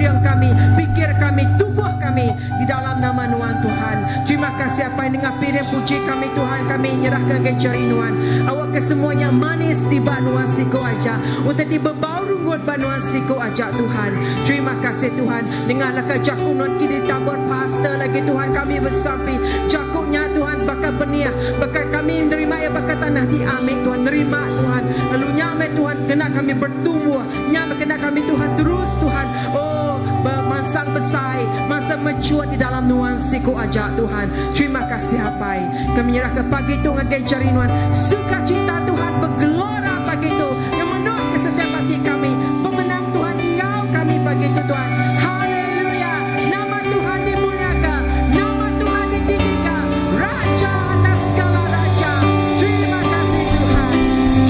Runding kami, pikir kami, tubuh kami di dalam nama Nuan Tuhan. Terima kasih Apai nengah piring puji kami Tuhan kami nyerahka ngagai jari Nuan. Awakka semua nya manis ti ba Nuan siku aja. Utai ti bebau runggut ba Nuan siku aja Tuhan. Terima kasih Tuhan nengah leka jaku Nuan ti ditabur pastor lagi Tuhan kami besampi jaku nya Tuhan baka benih baka kami nerima iya baka tanah ti ami Tuhan nerima Tuhan lalu nya meh Tuhan kena kami bertumbuh Nya meh kena kami Tuhan terus Tuhan oh bemansang besai mansang mature di dalam nuan siku aja Tuhan terima kasih apai kami nyerah ke pagi tu ngagai jari nuan sukacita Tuhan begelora pagi tu ngemenuh ke setiap ati kami pemenang Tuhan enggau kami pagi tu Tuhan haleluya nama Tuhan dimuliaka nama Tuhan ditinggika raja atas segala raja terima kasih Tuhan.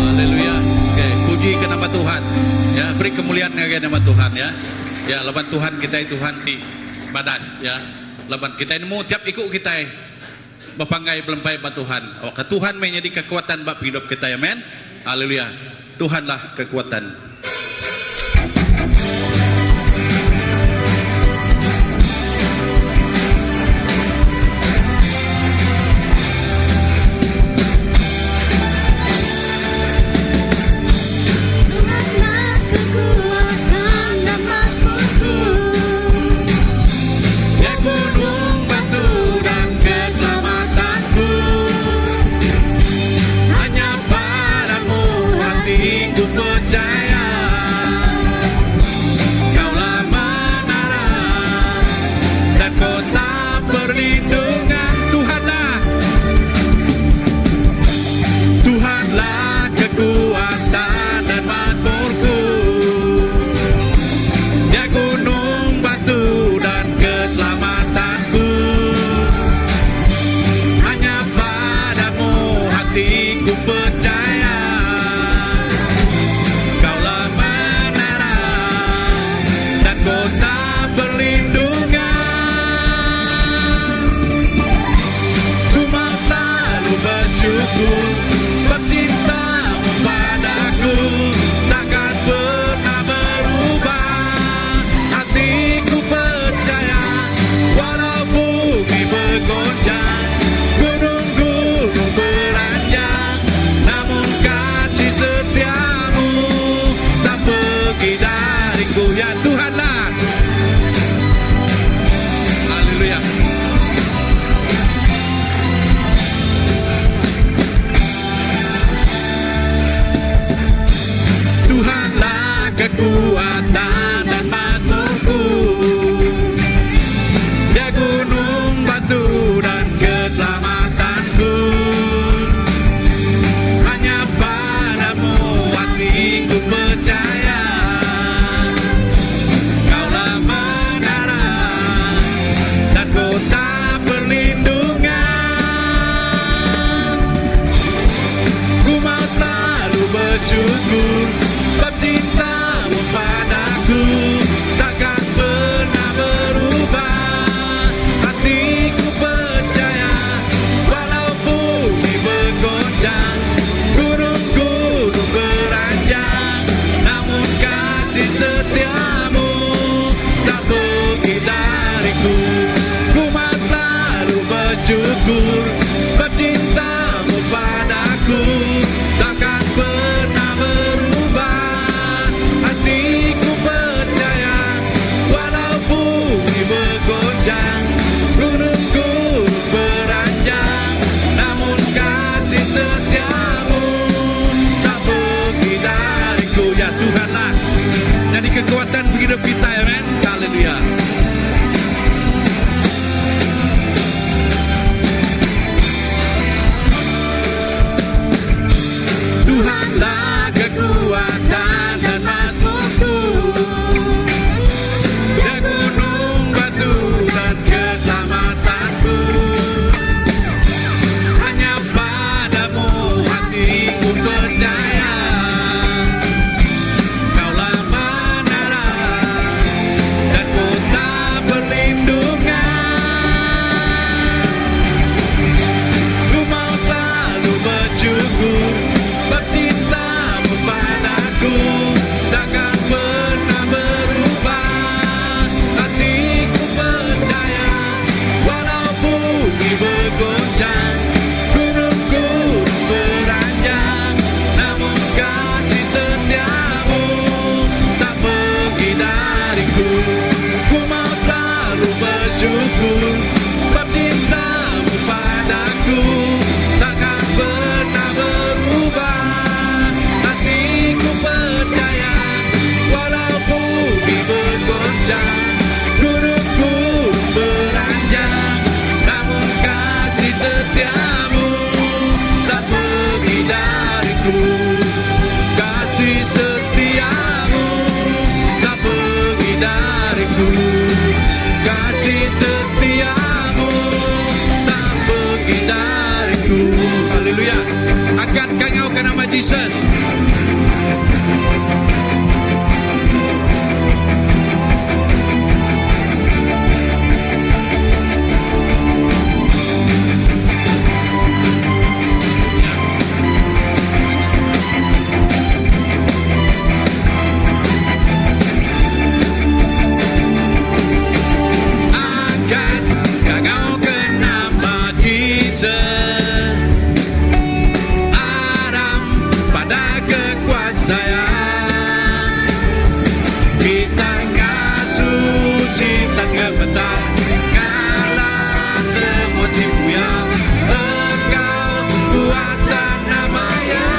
Haleluya. Okey, puji ke nama Tuhan. Ya, beri kemuliaan ngagai nama Tuhan ya. Ya, laban Tuhan kitai Tuhan ti badas ya. Laban kitai nemu tiap iku kitai bepanggai belempai ba Tuhan. Awakka Tuhan meh nyadi kekuatan ba pengidup kitai. Amen. Haleluya. Tuhanlah kekuatan. Tuhanlah kekuatan dan mazmurku. Dia gunung batu dan keselamatanku. Hanya padamu hatiku percaya. Kaulah menara dan kota perlindungan. Tuhanlah, Tuhanlah kekuatan dan mazmurku. Dia gunung batu dan keselamatanku. Hanya padamu hatiku percaya. Kaulah menara dan kota perlindungan. dariku Kasih setiamu tak pergi dariku Haleluya Angkat kangau ke nama Jesus Angkat kangau ke nama Jesus Aram pada kekuasaan Kita ngasuh sitan gemetar Ngalah semua tipu ya Engkau kuasa nama ya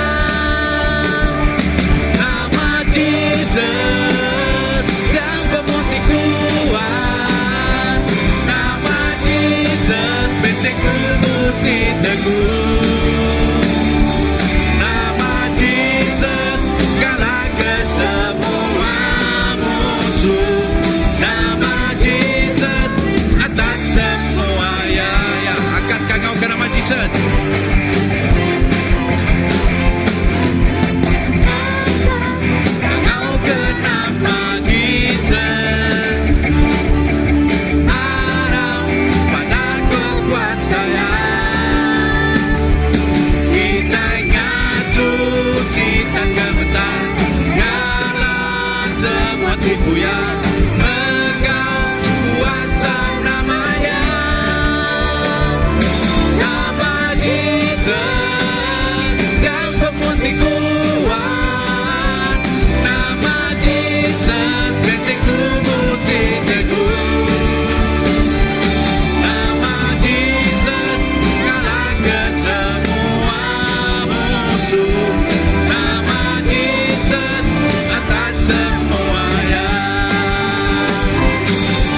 Nama Jesus yang pemutih kuat Nama Jesus bentengku putih teguh Nama Jesus kalah ke semua musuh Nama Jesus atas semua ya ya Angkat kangau ke nama Jesus Kangau ke nama Jesus Aram pada kekuasaan Kita ngasuh sitan gemetar Ngalah semua tipu ya Engkau kuasa namanya Nama Jesus yang pemutih kuat Nama Jesus bentengku putih teguh Nama Jesus kalah ke semua musuh Nama Jesus atas semua ya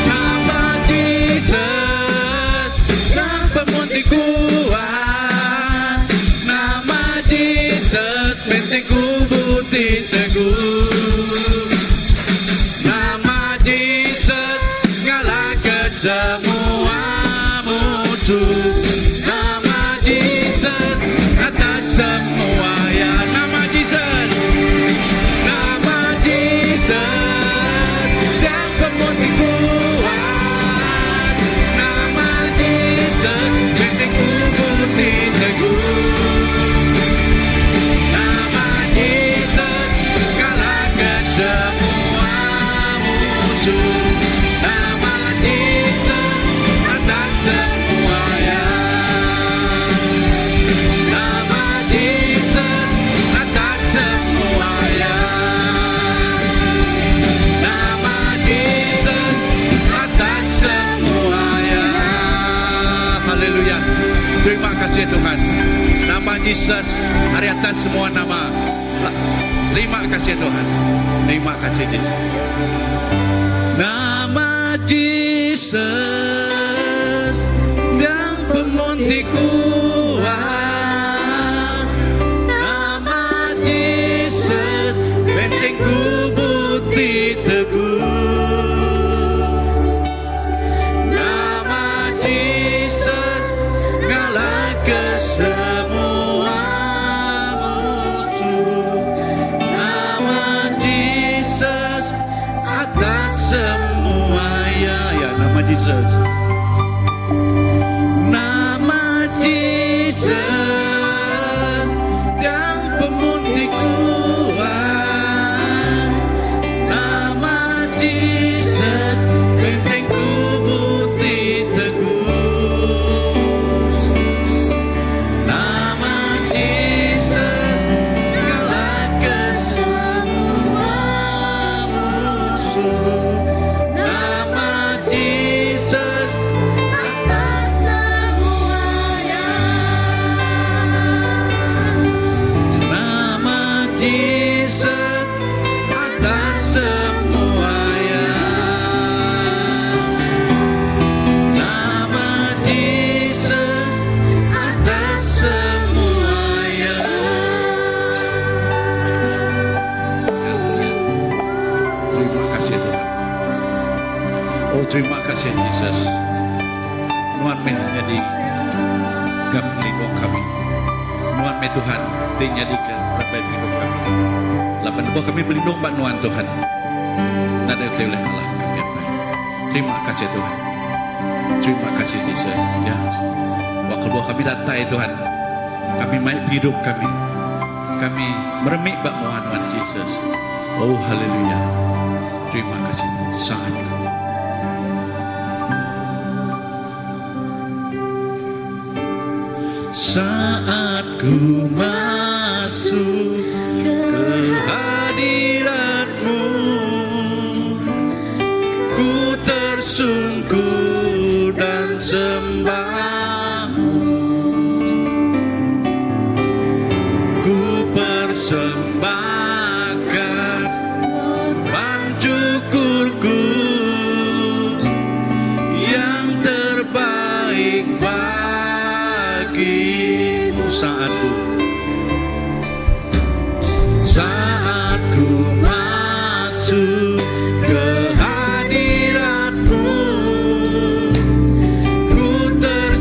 Nama Jesus yang pemutih kuat Nama Jesus bentengku putih teguh Nama Jesus ngalah ke semua musuh Nama Jesus atas semua ya Nama Jesus Nama Jesus yang pemutih kuat Nama Jesus bentengku putih teguh Nama Jesus kalah ke semua musuh Nama Jesus atas semua ya Nama Jesus atas semua ya Nama Jesus atas semua ya Haleluya Terima kasih Tuhan Nama Jesus hari atas semua nama Terima kasih Tuhan Terima kasih Jesus Nama Jesus yang pemutih kuat Nama Jesus bentengku bukti teguh Nama Jesus ngalah ke semua musuh Nama Jesus atas semua ya ya nama Jesus Nama Jesus yang pemutih kuat Nama Jesus bentengku bukti teguh Nama Jesus kalah ke semua musuh Nama Jesus atas. Oh terima kasih Jesus. Nuan meh nyadi ke pelindung kami. Nuan meh Tuhan ti nyadi ke perambai pengidup kami. Laban lebuh kami belindung ba Nuan Tuhan, nadai utai ulih ngalah kami apai. Terima kasih Tuhan. Terima kasih Jesus. Ya. Wak lebuh kami datai Tuhan, kami mai pengidup kami. Kami meremik ba mua Nuan Jesus. Oh haleluya. Terima kasih Tuhan. Saat ku. Saat ku masuk ke hadiratmu Ku tersungkur dan sembahmu Ku persembahkan korban syukurku Yang terbaik bagimu saat ku Saat ku masuk ke hadiratmu Ku tersungkur.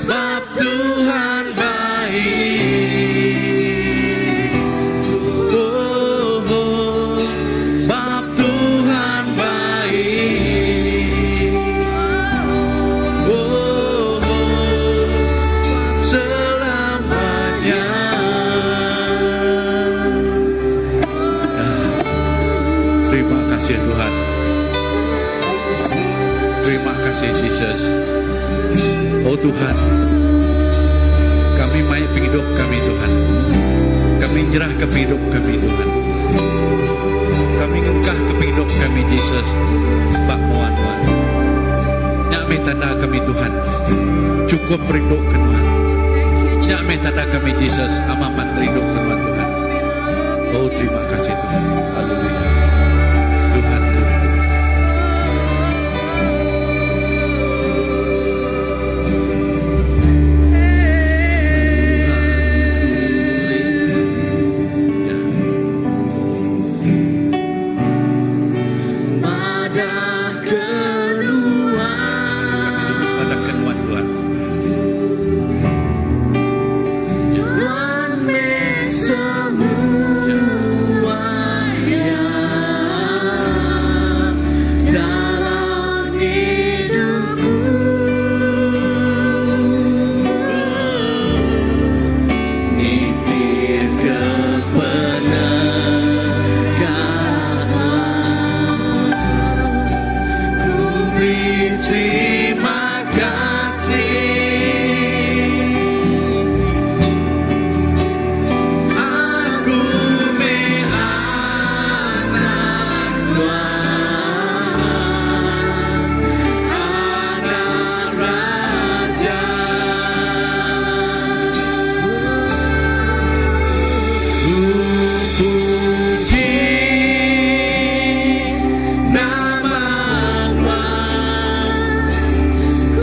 Sebab Tuhan baik. Oh, oh, sebab Tuhan baik. Oh, oh, selamanya. Terima kasih Tuhan. Terima kasih Jesus. Oh Tuhan, kami mai penghidup kami Tuhan. Kami nyerah ke penghidup kami Tuhan. Kami ngengkah ke penghidup kami Jesus. Bak muan muan. Nyak meh tanda kami Tuhan. Cukup rindu ke Tuhan. Nyak meh tanda kami Jesus. Amaman rindu ke Tuhan Tuhan. Oh terima kasih Tuhan. Haleluya. Tuhan ku rindu. Ya. Madah keluar Pada kenuan Tuhan. Nuan meh semua ya dalam hidupku. Nitih ke penegak Ku beri terima kasih. Aku meh anak Tuhan, anak Raja. Ku puji nama Tuhan.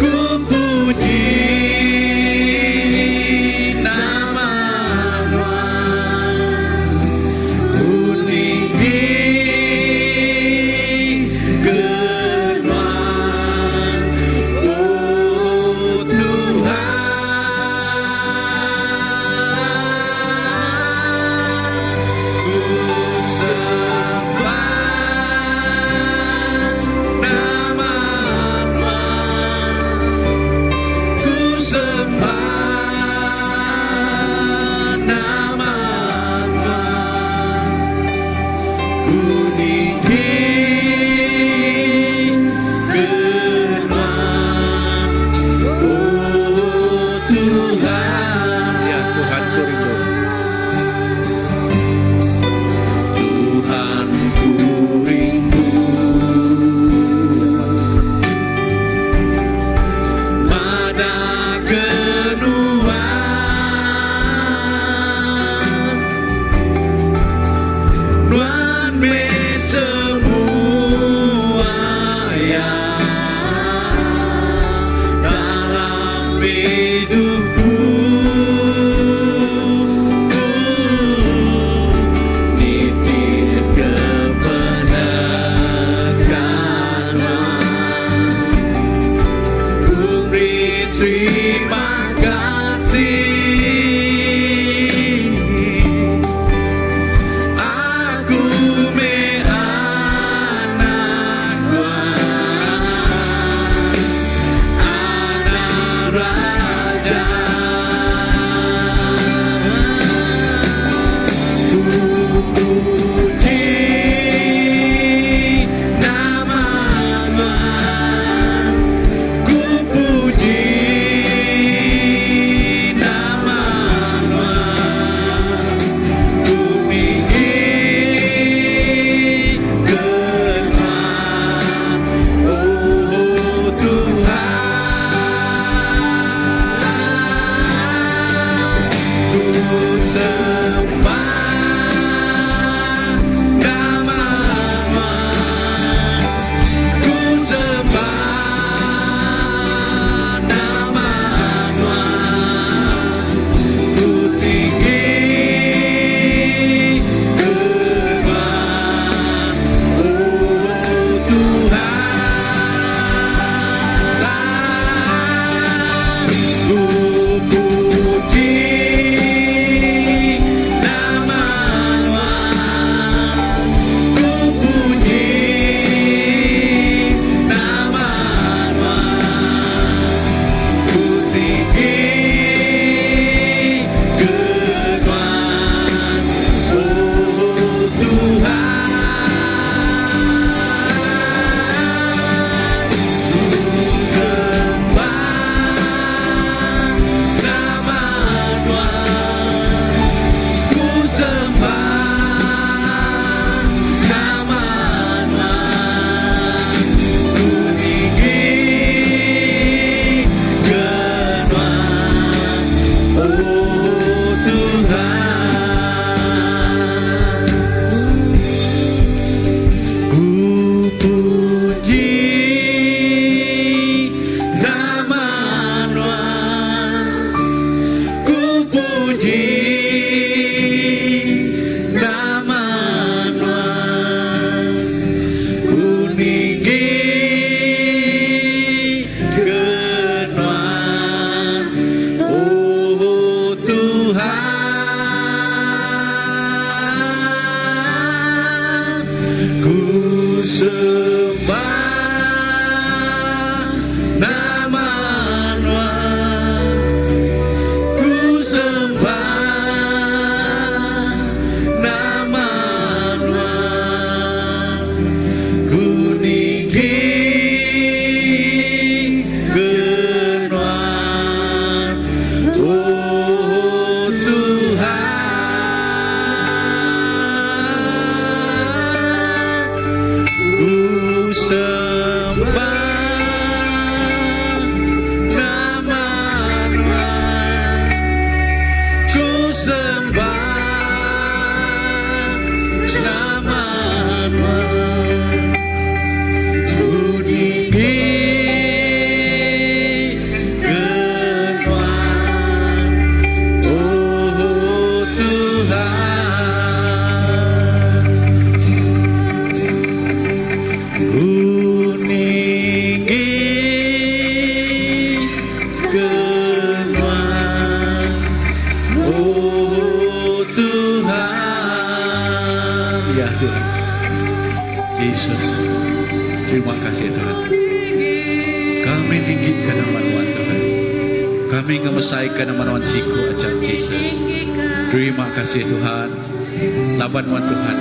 Ku puji nama Tuhan. Ku tinggi ke Tuhan. Oh Tuhan, ku sembah nama Tuhan. Ku sembah nama Tuhan. Ku tinggi ke Tuhan. Oh Tuhan. Ya Tuhan ku rindu. Tuhan ku rindu Madah ke Nuan Nuan meh semua ya dalam hidupku. Nitih ke penegak Ku beri terima kasih. Aku meh anak Tuhan, anak Raja. Ku puji nama Tuhan. Ku puji nama Tuhan. Ku tinggi ke Tuhan. Oh Tuhan. Jesus. Terima kasih Tuhan. Kami ninggika nama Nuan Tuhan. Kami ngemesaika nama Nuan siku aja Jesus. Terima kasih Tuhan. Laban Nuan Tuhan.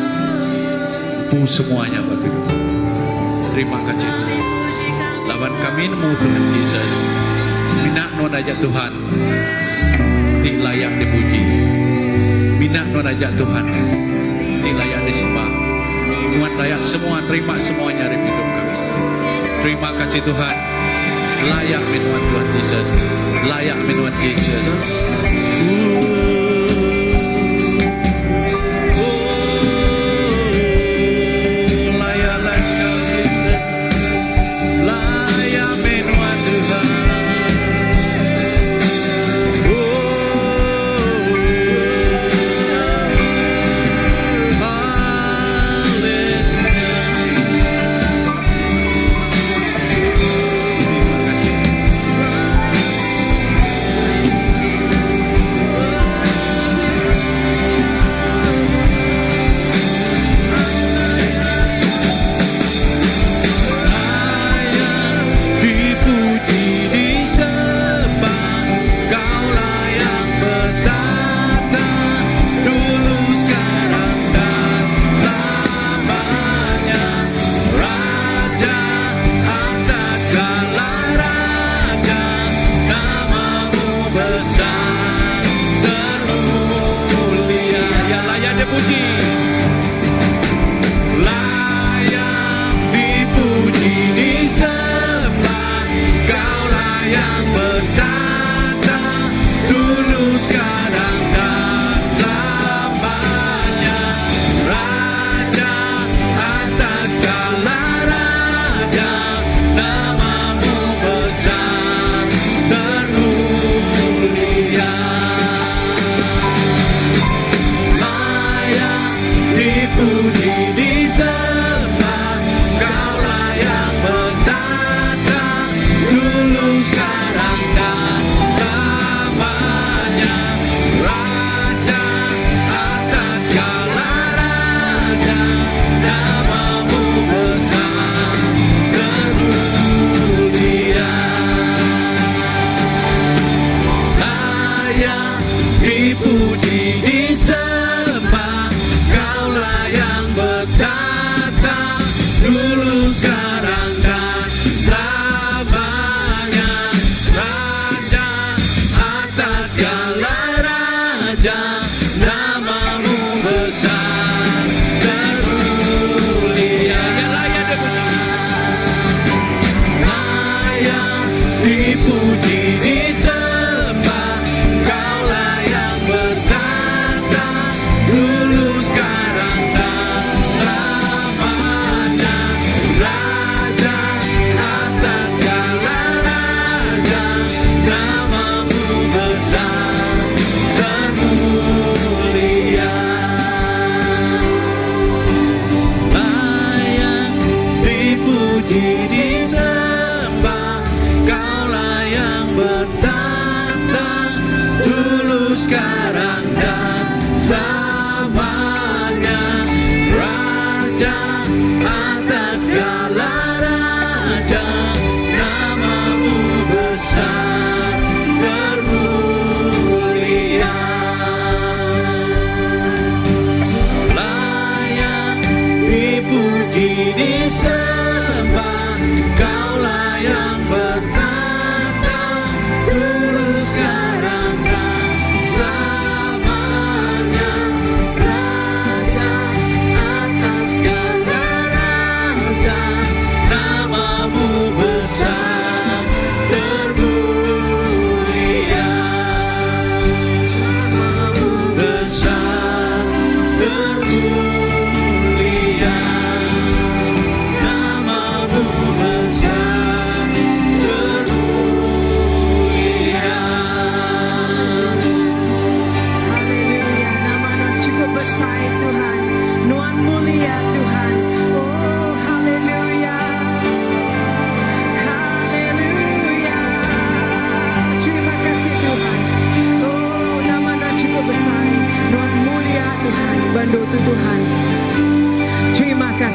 Empu semuanya ba pengidup. Terima kasih Tuhan. Laban kami nemu Tuhan Jesus. Mina Nuan aja Tuhan ti layak dipuji. Mina Nuan aja Tuhan ti layak disembah. Nuan layak semua terima semuanya ari pengidup kami. Terima kasih Tuhan. Layak meh Nuan Tuhan Jesus. Layak meh Nuan Jesus.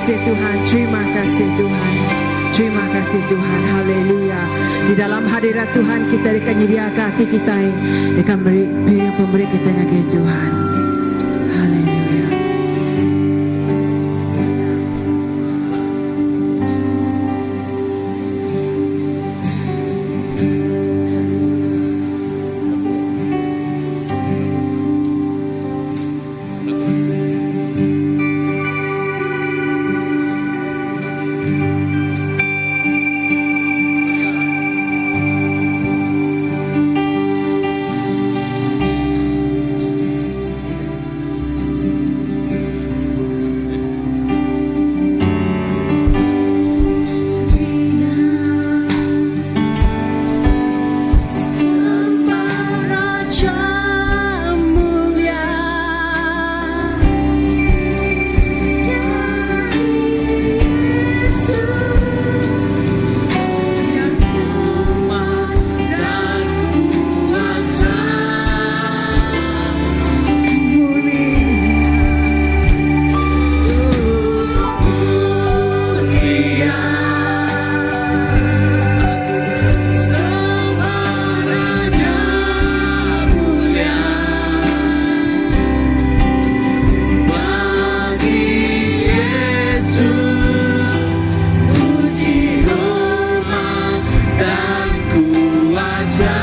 kasih Tuhan, terima kasih Tuhan. Terima kasih Tuhan. Haleluya. Di dalam hadirat Tuhan kita deka nyediaka ati kitai deka meri piring pemeri kitai ngagai Tuhan. Haleluya. Sembah Raja mulia Dan kuasa mulia mulia Sembah Raja mulia Bagi Yesus puji hormat dan kuasa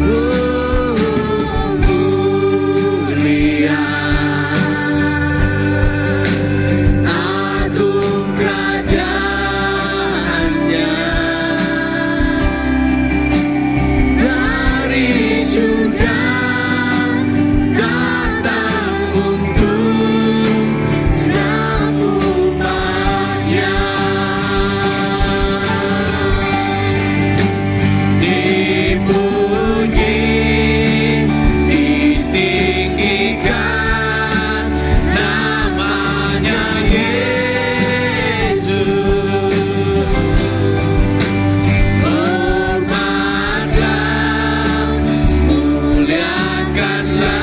Oh, mulia agung kerajaannya dari surga datang untuk segenap umatnya. Dipuji, ditinggikan namanya Yesus. Hormatlah, muliakanlah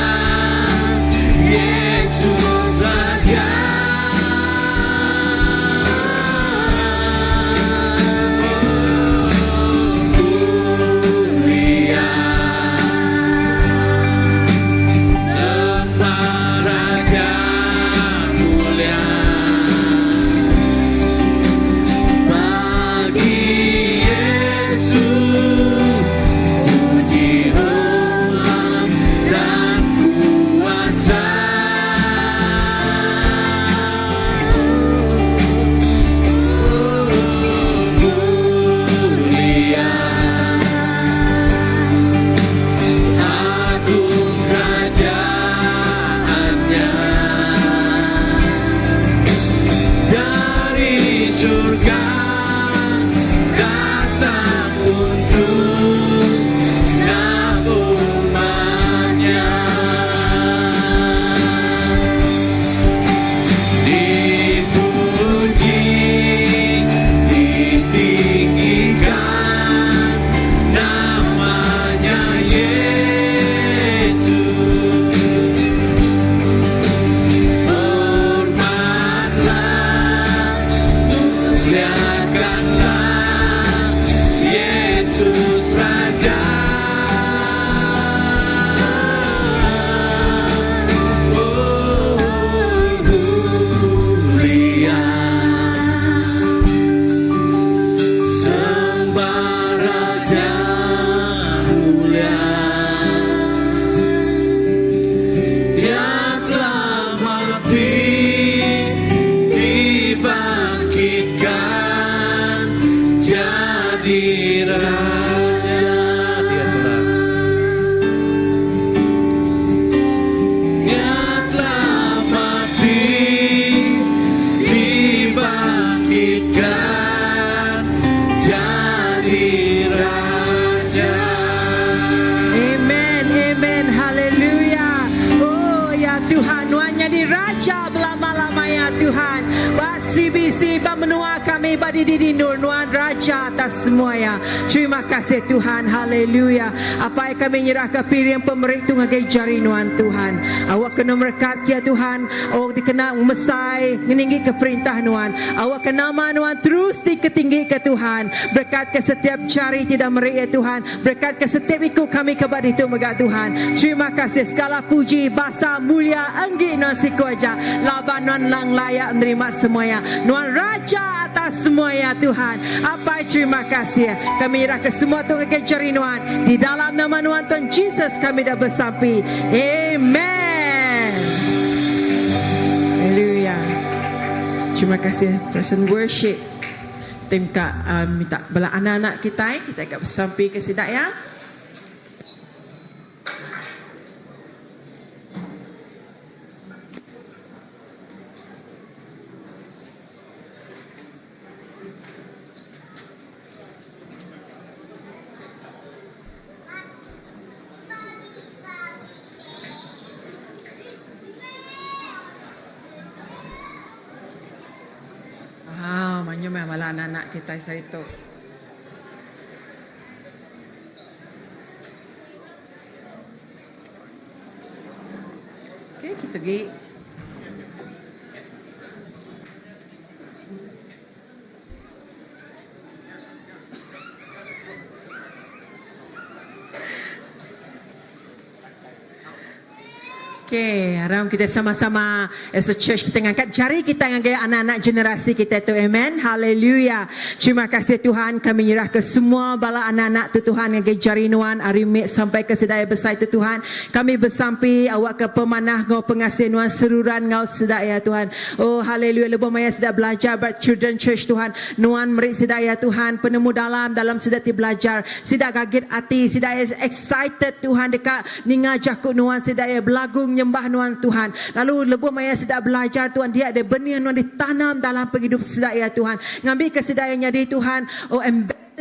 Yesus Raja. Mulia, sembah Raja mulia. Bagi Yesus puji hormat dan kuasa. Mulia agung kerajaannya dari surga datang untuk segenap umatnya. Dipuji, ditinggikan namanya Yesus. Hormatlah, muliakanlah Yesus Raja. Oh, mulia, sembah Raja mulia. Dia telah mati dibangkitkan jadi raja. Dia telah Dia telah mati dibangkitkan jadi raja. Amen, amen, haleluya. Oh ya Tuhan, nuan nyadi raja belama-lama ya Tuhan. Ba CBC ba menua kami. ba didi dindur nuan raja atas semua ya. Terima kasih Tuhan. Haleluya. Apai kami nyerahka piring pemeri tu ngagai jari nuan Tuhan. Awak kena merekat kia Tuhan. Oh dikena ngemesai ngeninggi ke perintah nuan. Awak ke nama nuan terus diketinggi ke Tuhan. Berekat ke setiap jari ti dah meri ya Tuhan. Berekat ke setiap iku kami ke ba ditu mega Tuhan. Terima kasih segala puji, basa, mulia enggi nuan siku aja. Laban nuan endang layak nerima semua ya. Nuan Raja atas semua ya Tuhan. Apai terima kasih. Kami nyerah ke semua tu ngagai jari nuan. Di dalam nama nuan Tuhan Jesus kami dah besampi. Amen. Haleluya. Terima kasih present worship. Tim ka uh, minta bala anak-anak kita kita ka besampi ke sida ya. Wow, mayuh meh bala anak-anak kitai sehari tu. Okay, kita pergi. Okay, aram kita sama-sama as a church kita ngangkat jari kita ngagai anak-anak generasi kita tu. Amen. Hallelujah. Terima kasih Tuhan kami nyerah ke semua bala anak-anak tu Tuhan ngagai jari nuan ari mit sampai ke sedaya besai tu Tuhan. Kami besampi awak ke pemanah ngau pengasih nuan seruran ngau sedaya Tuhan. Oh haleluya lebuh maya sida belajar ba children church Tuhan nuan meri sida iya Tuhan penemu dalam dalam sida ti belajar sida gagit ati sida iya excited Tuhan deka ninga jaku nuan sida iya belagu nyembah nuan Tuhan lalu lebuh maya sida belajar Tuhan dia deh benih nuan ditanam dalam pengidup sida iya Tuhan ngambika sida iya nyadi Tuhan oh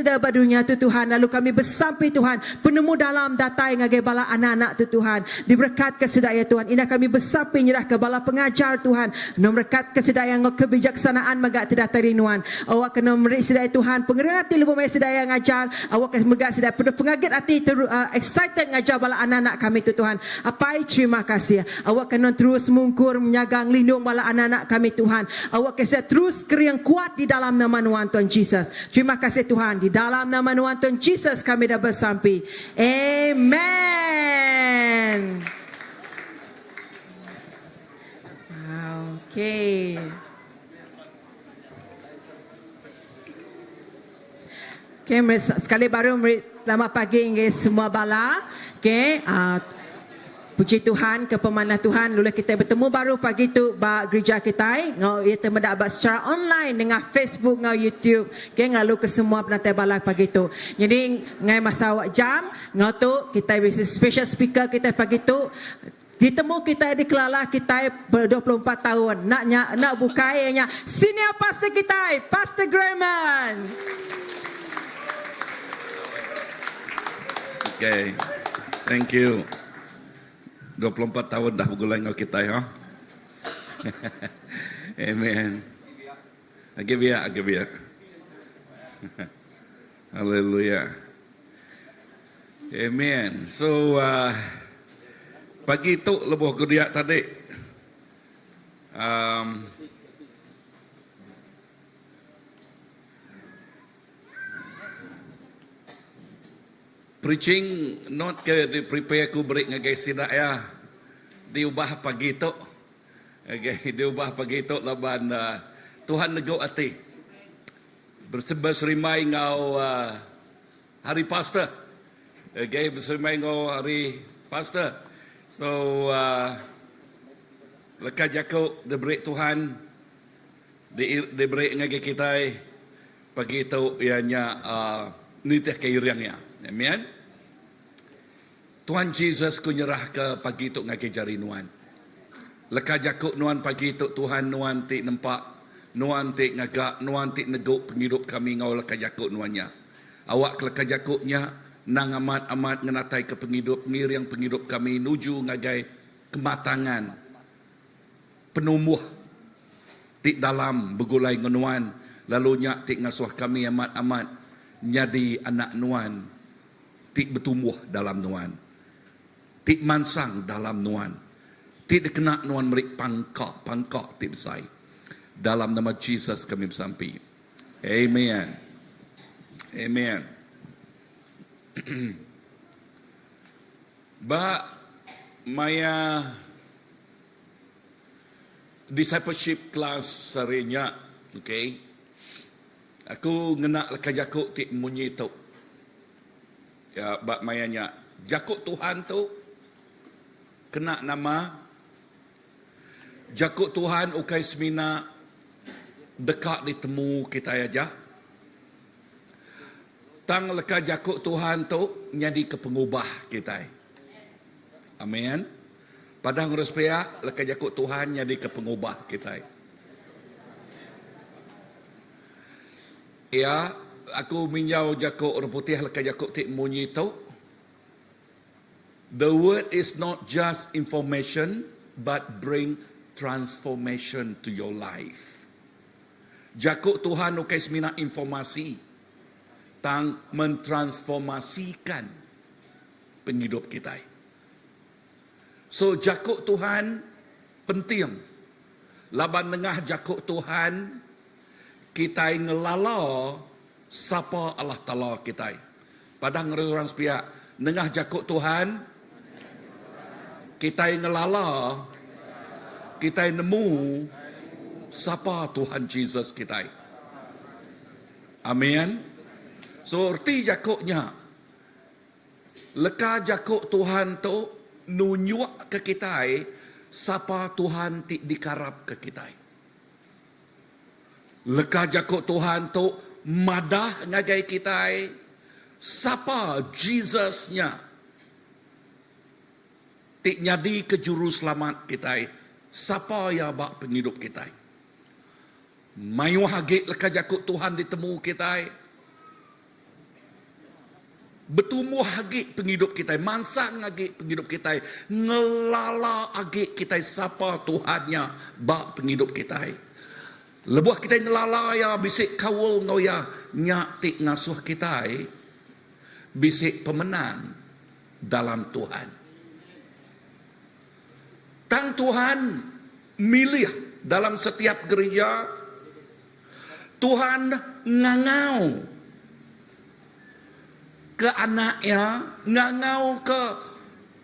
Sida ba dunya tu Tuhan lalu kami besampi Tuhan penemu dalam datai ngagai bala anak-anak tu Tuhan diberekatka sida iya Tuhan indah kami besampi nyerahka bala pengajar Tuhan eno merekatka sida iya enggau kebijaksanaan mega ti datai ari nuan awakka eno meri sida iya Tuhan pengering ati lebuh maya sida iya ngajar awakka mega sida penuh pengagit ati teru excited ngajar bala anak-anak kami tu Tuhan Apai terima kasih awakka nuan terus mungkur menyaga ngelindung bala anak-anak kami Tuhan awakka sida terus kering kuat di dalam nama nuan Tuhan Jesus. Terima kasih Tuhan, di dalam nama nuan Tuhan Jesus kami dah besampi. Amen. Okay. Okay, sekali baru selamat pagi ngagai semua bala. Okay, uh, Puji Tuhan ke pemanah Tuhan lulih kitai betemu baru pagi tu ba gerija kitai enggau iya te meda ba secara online nengah Facebook enggau YouTube ke ngelalu ke semua penatai bala pagi tu. Nyadi ngai masa awak jam enggau tu kitai bisi special speaker kitai pagi tu ditemu kitai dikelala kitai ber 24 taun enda nya enda bukai iya nya senior pastor kitai Pastor Grayman. Okay. Thank you. 24 tahun dah begulai enggau kitai ha. Amen. Agi biak, agi biak. Hallelujah. Amen. So uh, pagi tu lebuh aku dia tadi um, Preaching note ke di prepare aku beri ngagai sida iya diubah pagi tu. Okay, diubah pagi tu laban uh, Tuhan negu ati. Berserimbai enggau uh, hari pastor. Okay, berserimbai enggau hari pastor. So uh, leka jaku diberi Tuhan diberi ngagai kitai Pagi tu iya nya nitihka iring iya. Amen. Tuhan Jesus ku nyerahka pagi tu ngagai jari nuan. Leka jaku nuan pagi tu Tuhan nuan ti nempa, nuan ti ngaga, nuan ti negu pengidup kami enggau leka jaku nuan nya. Awakka leka jaku nya endang amat amat ngenataika pengidup ngiring pengidup kami nuju ngagai kematangan. Penumbuh ti dalam begulai enggau nuan. Lalu nya ti ngasuh kami amat-amat nyadi anak Nuan ti betumbuh dalam Nuan, ti mansang dalam Nuan, ti dikena Nuan meri pangka-pangka ti besai. Dalam nama Jesus kami besampi. Amen. Amen. Ba maya discipleship class sehari nya, okay, aku ngena leka jaku ti munyi tu. Ya, ba maya nya, jaku Tuhan tu kena nama jaku Tuhan ukai semina deka ditemu kitai aja. Tang leka jaku Tuhan tu nyadika pengubah kitai. Amen. Padah ngurus pia, leka jaku Tuhan nyadika pengubah kitai. Iya, aku minjau jaku orang putih leka jaku ti munyi tu. The word is not just information but bring transformation to your life. Jaku Tuhan ukai semina informasi, tang mentransformasikan pengidup kitai. So jaku Tuhan penting laban nengah jaku Tuhan kitai ngelala sapa Allah Taala kitai. Padah ngagai orang sepiak, nengah jaku Tuhan kitai ngelala, kitai nemu sapa Tuhan Jesus kitai. Amin. So reti jaku nya, leka jaku Tuhan tu nunjukka kitai sapa Tuhan ti dikarapka kitai. Leka jaku Tuhan tu madah ngagai kitai sapa Jesus nya ti nyadika Juruselamat kitai, sapa iya ba pengidup kitai. Mayuh agi leka jaku Tuhan ditemu kitai. Betumbuh agi pengidup kitai, mansang agi pengidup kitai, ngelala agi kitai sapa Tuhan nya ba pengidup kitai. Lebuh kitai ngelala Iya, bisi kaul enggau Iya, nya ti ngasuh kitai bisi pemenang dalam Tuhan. Tang Tuhan milih dalam setiap gerija, Tuhan ngangau ke anak iya, ngangau ke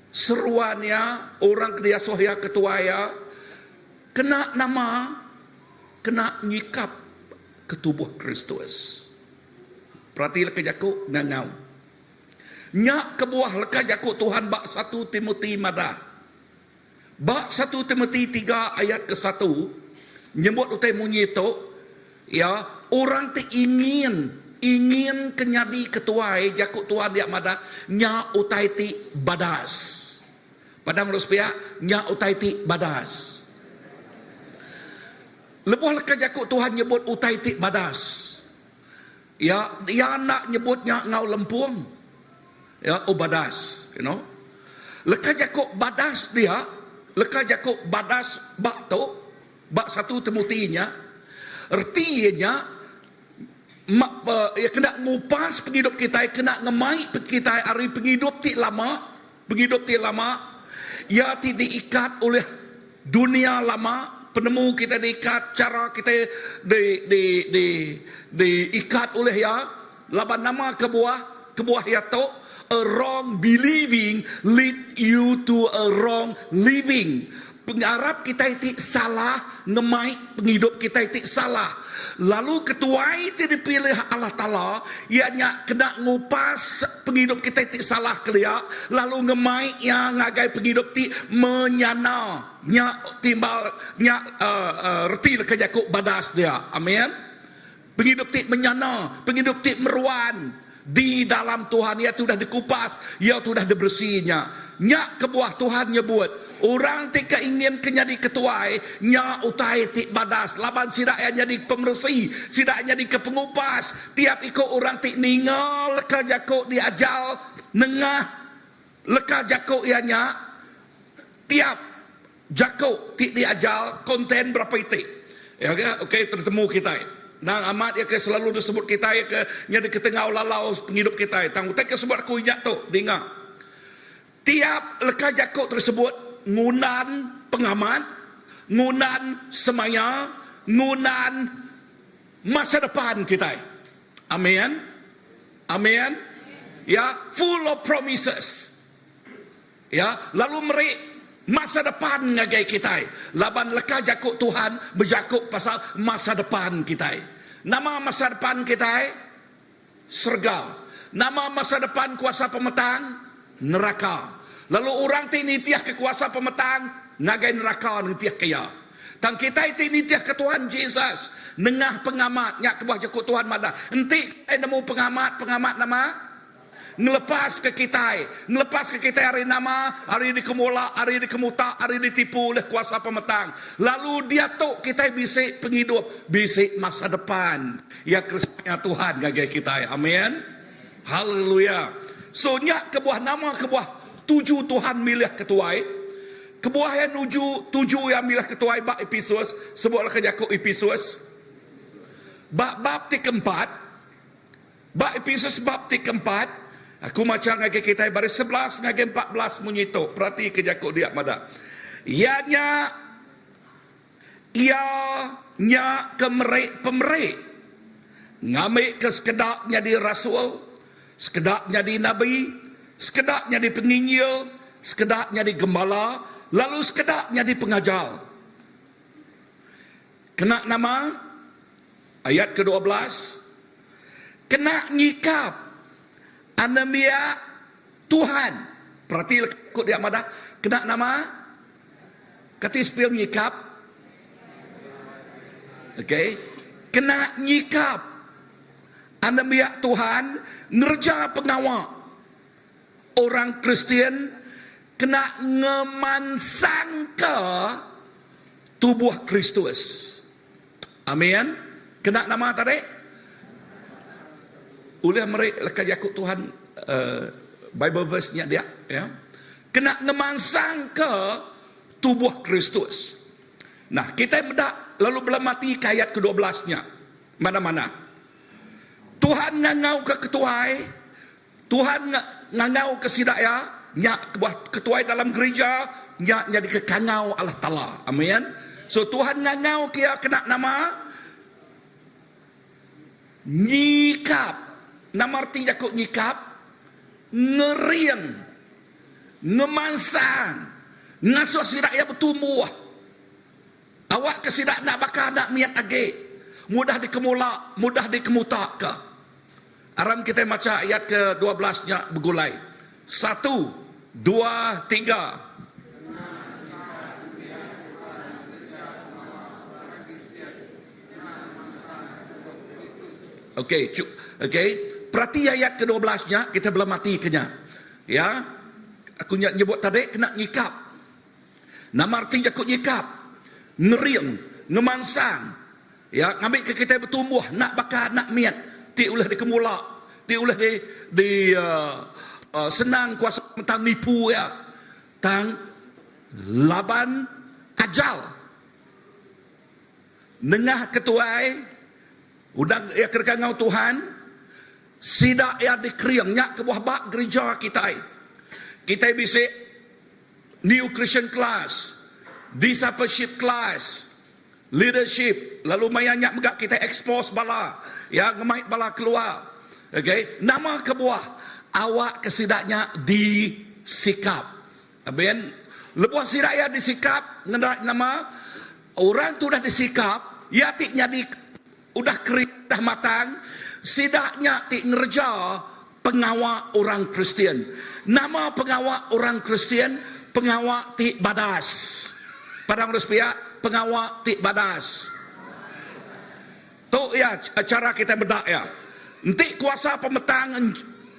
seruan iya, orang ke diasuh iya ketuai iya, kena nama, kena nyikap ke tubuh Kristus. Perati leka jaku ngangau. Nya kebuah leka jaku Tuhan ba satu Timoti madah. Ba satu Timoti tiga ayat kesatu, nyebut utai munyi tu, iya, orang ti ingin, ingin ke nyadi ketuai, jaku Tuhan dia madah, nya utai ti badas. Padang urus pia, nya utai ti badas. Lebuh leka jaku Tuhan nyebut utai ti badas, iya, iya enda nyebut nya enggau lempung. Ya, oh badas, you know. Leka jaku badas dia, leka jaku badas ba tu, ba satu Timoti nya, reti iya nya ma, iya kena ngupas pengidup kitai, kena ngemai kitai ari pengidup ti lama, pengidup ti lama, iya ti diikat oleh dunia lama, penemu kitai diikat, chara kitai di di di diikat oleh iya, Laban nama kebuah? Kebuah iya tu, a wrong believing lead you to a wrong living. Pengarap kitai ti salah ngemai pengidup kitai ti salah. Lalu ketuai ti dipilih Allah Taala iya nya kena ngupas pengidup kitai ti salah kelia lalu ngemai iya ngagai pengidup ti menyana. Nya timbal nya reti leka jaku badas dia. Amin. Pengidup ti menyana, pengidup ti meruan di dalam Tuhan. Iya ti udah dikupas, iya ti udah diberesi nya. Nya kebuah Tuhan nyebut, orang ti ke ingin ke nyadi ketuai, nya utai ti badas laban sida iya nyadi pemeresi, sida iya nyadi ke pengupas. Tiap iku orang ti ninga leka jaku diajar nengah leka jaku iya nya, tiap Jaku ti diajar konten berapa iti. Ya ke? Okey, tetemu kitai. Nang amat iya ke selalu disebut kitai iya ke nyadi ketengau lalau pengidup kitai. Tang utai ke sebut aku inya tu, dinga. Tiap leka jaku tersebut ngundan pengamat, ngundan semaya, ngundan masa depan kitai. Amen. Amen. Ya, full of promises. Ya, lalu meri masa depan ngagai kitai. Laban leka jaku Tuhan bejaku pasal masa depan kitai. Nama masa depan kitai? Serega. Nama masa depan kuasa pemetang? Neraka. Lalu orang ti nitihka kuasa pemetang ngagai neraka nitihka iya. Tang kitai ti nitihka Tuhan Jesus nengah pengamat, nya kebuah jaku Tuhan madah, enti kitai nemu pengamat, pengamat nama? Ngelepaska kitai. Ngelepaska kitai ari nama? Ari dikemula, ari dikemuta, ari ditipu ulih kuasa pemetang. Lalu diatu kitai bisi pengidup, bisi masa depan. Iya keresemaya Tuhan ngagai kitai. Amin. Haleluya. So nya kebuah nama kebuah tuju Tuhan milih ketuai. Kebuah iya nuju tuju iya milih ketuai ba Episus, sebutlah ke jaku Episus. Ba bab ti keempat, Ba Episus bab ti keempat, aku macha ngagai kitai baris 11 ngagai 14 munyi tu. Peratika jaku dia madah. Iya nya iya nya ke meri pemeri ngambika sekeda nyadi rasul, sekeda nyadi nabi, sekeda nyadi penginjil, sekeda nyadi gembala, lalu sekeda nyadi pengajar. Kena nama? Ayat ke-12, Kena nyikap anembiak Tuhan. Perati leka ku dia madah, kena nama? Kati sepil nyikap? Okey. Kena nyikap anembiak Tuhan ngereja pengawa orang Kristian kena ngemansangka tubuh Kristus. Amin. Kena nama tadi? Ulih meri leka jaku Tuhan uh, Bible verse nya dia, ya. Kena ngemansangka tubuh Kristus. Nah, kita meda lalu belemati ke ayat ke-12 nya. Mana-mana. Tuhan ngangau ke ketuai, Tuhan ngangau ke sida iya, nya kebuah ketuai dalam gerija nya nyadi ke kangau Allah Taala. Amin. So Tuhan ngangau ke iya kena nama nyikap. Nama reti jaku nyikap? Ngering, ngemansang, ngasuh sida iya betumbuh. Awakka sida enda baka anak mit agi, mudah dikemula, mudah dikemutaka. Aram kitai macha ayat ke 12 nya begulai. Satu, dua, tiga. Okey, cu, okey. Perati ayat ke 12 nya, kita belematika nya. Ya. Aku nya nyebut tadi kena nyikap. Nama reti jaku nyikap? Ngering, ngemansang. Ya, ngambika kitai betumbuh enda baka anak mit ti ulih dikemula, ti ulih di di uh, uh, senang kuasa tang nipu iya. Tang laban ajal nengah ketuai udah iya ke deka enggau Tuhan sida iya dikering nya kebuah ba gerija kitai. Kitai bisi New Christian Class, Discipleship Class, Leadership, lalu maya nya mega kitai expose bala ya ngemai bala keluar. Okay, nama kebuah awak ke sida nya disikap. Amen. Lebuh sida iya disikap ngena nama orang tu udah disikap, iya ti nyadi udah kering udah matang, sida nya ti ngereja pengawa orang Kristian. Nama pengawa orang Kristian? Pengawa ti badas. Padang urus pia, pengawa ti badas. Tu iya chara kitai meda iya. Enti kuasa pemetang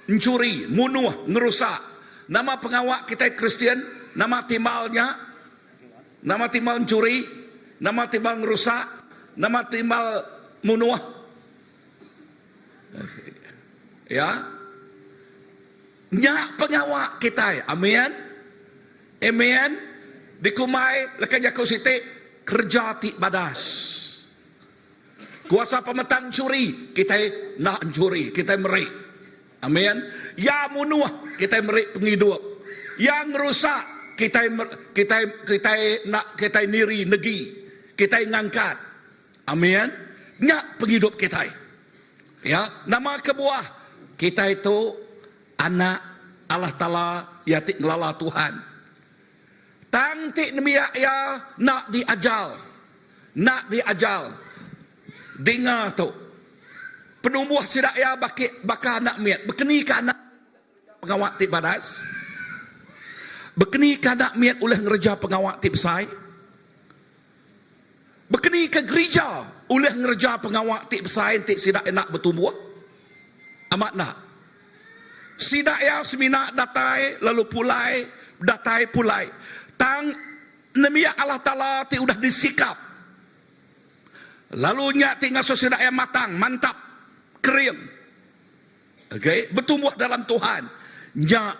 enchuri, munuh, ngerusak, nama pengawa kitai Kristian? Nama timbal nya? Nama timbal enchuri? Nama timbal ngerusak? Nama timbal munuh? Ya. Nya pengawa kitai. Amin. Amen. Dikumbai leka jaku siti kerja ti badas. Kuasa pemetang enchuri, kitai enda enchuri, kitai meri. Amin. Iya munuh, kitai meri pengidup. Iya ngerusak, kitai kitai kitai enda kitai niri negi, kitai ngangkat. Amin. Nya pengidup kitai. Ya, nama kebuah kitai tu anak Allah Taala iya ti ngelala Tuhan. Tang ti nembiak iya enda diajar. Enda diajar. Dinga tu. Penumbuh sida iya baki baka anak mit. Bekeni ka anak pengawa ti badas? Bekeni ka anak mit ulih ngereja pengawa ti besai? Bekeni ka gerija ulih ngereja pengawa ti besai enti sida enda betumbuh? Amat enda. Sida iya semina datai lalu pulai, datai pulai. Tang nembiak Allah Taala ti udah disikap lalu nya ti ngasuh sida iya matang, mantap, kering. Okay, betumbuh dalam Tuhan. Nya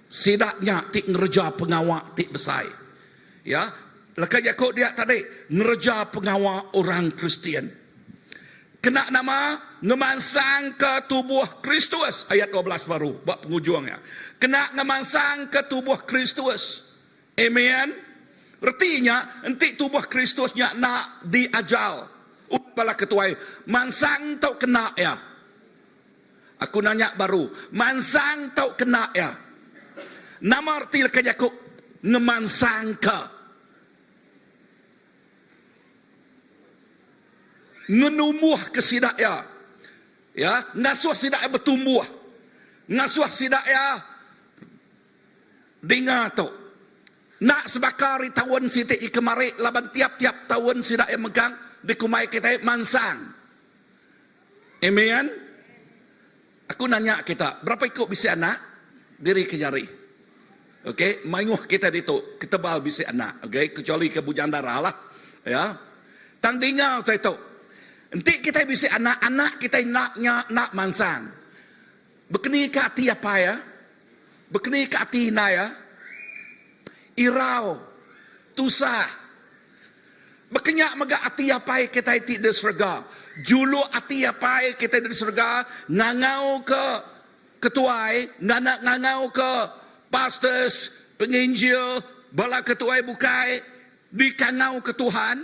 sida nya ti ngereja pengawa ti besai. Ya, leka jaku dia tadi ngereja pengawa orang Kristian. Kena nama ngemansangka tubuh Kristus ayat 12 baru ba pengujung iya. Kena ngemansangka tubuh Kristus. Amen. Reti nya enti tubuh Kristus nya enda diajar bala ketuai mansang tau kena iya. Aku nanya baru, mansang tau kena iya. Nama reti leka jaku ngemansangka? Ngenumbuhka sida iya. Ya, ngasuh sida iya betumbuh. Ngasuh sida iya Dinga tu. Enda sebaka ari taun siti ti kemari laban tiap-tiap taun sida iya megang dikumbai kitai mansang. Amen. Aku nanya kita, berapa iku bisi anak? Diri ke jari. Okey, mayuh kita ditu ketebal bisi anak, okey, kecuali ke bujang dara lah. Ya. Tang dinga utai tu. Enti kitai bisi anak, anak kitai enda nya enda mansang. Bekeni ka ati apai iya? Bekeni ka ati indai iya? Irau, tusah. Baka nya mega ati Apai kitai ti di serega. Juluk ati Apai kitai di serega ngangauka ketuai, ngana ngangauka pastors, penginjil, bala ketuai bukai dikangauka Tuhan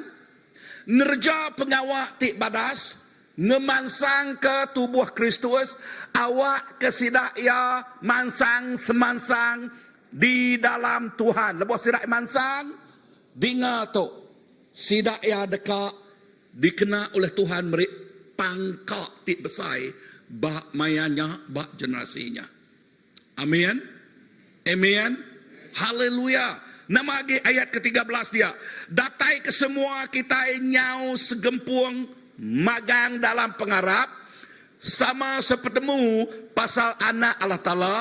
ngereja pengawa ti badas, ngemansangka tubuh Kristus awakka sida iya mansang semansang di dalam Tuhan. Lebuh sida iya mansang, Dinga tu, sida iya deka dikena ulih Tuhan meri pangka ti besai ba maya nya ba generasi nya. Amin. Amen. Haleluya. Nama agi ayat ke 13 dia? Datai ke semua kitai nyau segempung magang dalam pengarap, Sama sepetemu pasal Anak Allah Taala,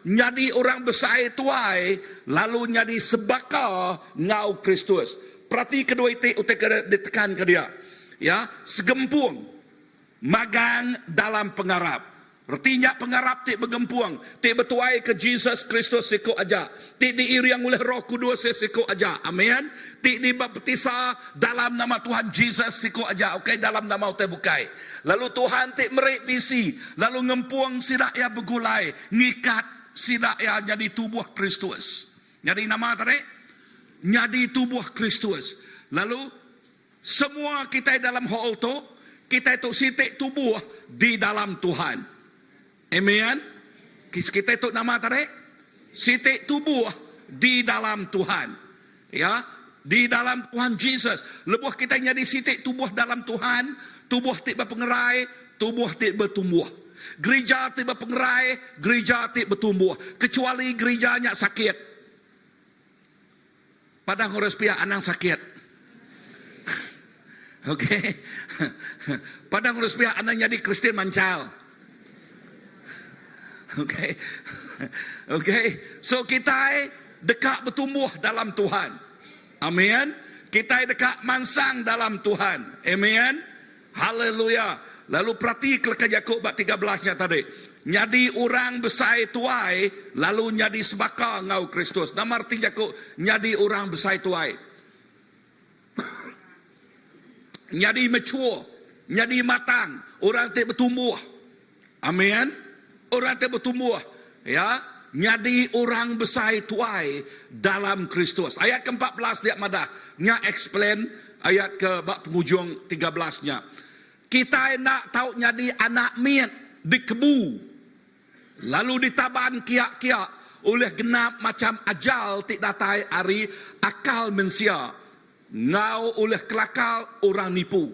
nyadi orang besai tuai lalu nyadi sebaka enggau Kristus. Perati kedua iti utai ke ditekanka dia. Ya, segempung magang dalam pengarap. Reti nya pengarap ti begempung, ti betuaika Jesus Kristus siku aja, ti diiring ulih Roh Kudus iya siku aja. Amin. Ti dibaptisa dalam nama Tuhan Jesus siku aja, ukai dalam nama utai bukai. Lalu Tuhan ti meri visi, lalu ngempung sida iya begulai, ngikat sida iya nyadi tubuh Kristus. Nyadi nama tadi? Nyadi tubuh Kristus. Lalu semua kitai dalam hall tu, kitai tu siti tubuh di dalam Tuhan. Amen. Kitai tu nama tadi? Siti tubuh di dalam Tuhan. Ya, di dalam Tuhan Jesus. Lebuh kitai nyadi siti tubuh dalam Tuhan, tubuh ti bepengerai, tubuh ti betumbuh. Gerija ti bepengerai, gerija ti betumbuh. Kecuali gerija nya sakit. Padah ngurus pia anang sakit. Okey. Padah ngurus pia anang nyadi Kristian manchal. Okey. Okey. So kitai deka betumbuh dalam Tuhan. Amin. Kitai deka mansang dalam Tuhan. Amen. Haleluya. Lalu perati ke leka jaku ba 13 nya tadi. Nyadi orang besai tuai lalu nyadi sebaka enggau Kristus. Nama reti jaku nyadi orang besai tuai? Nyadi mature. Nyadi matang, orang ti betumbuh. Amin. Orang ti betumbuh, ya, nyadi orang besai tuai dalam Kristus. Ayat ke 14 dia madah, nya explain ayat ke ba pengujung 13 nya. Kitai enda tau nyadi anak mit dikebu lalu ditaban kia-kia ulih genap macham ajal ti datai ari akal mensia enggau ulih kelakar orang nipu.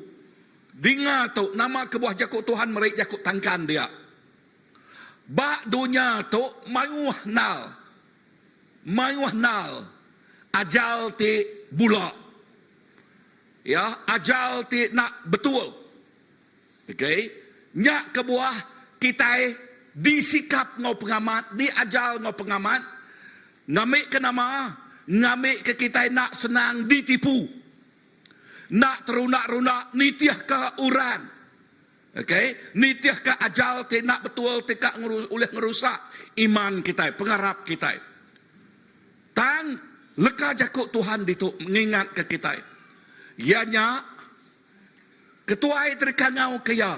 Dinga tu nama kebuah jaku Tuhan meri jaku tangkan dia. Ba dunya tu mayuh endal mayuh endal ajal ti bula. Ya ajal ti enda betul. Okey nya kebuah kitai disikap enggau pengamat diajar enggau pengamat ngambika nama ngambika kitai enda senang ditipu. Enda terunda-runda nitihka orang. Okey, nitihka ajar ti enda betul ti ka ulih ngerusak iman kitai, pengarap kitai. Tang leka jaku Tuhan ditu ngingatka kitai, iya nya ketuai ti dikangauka iya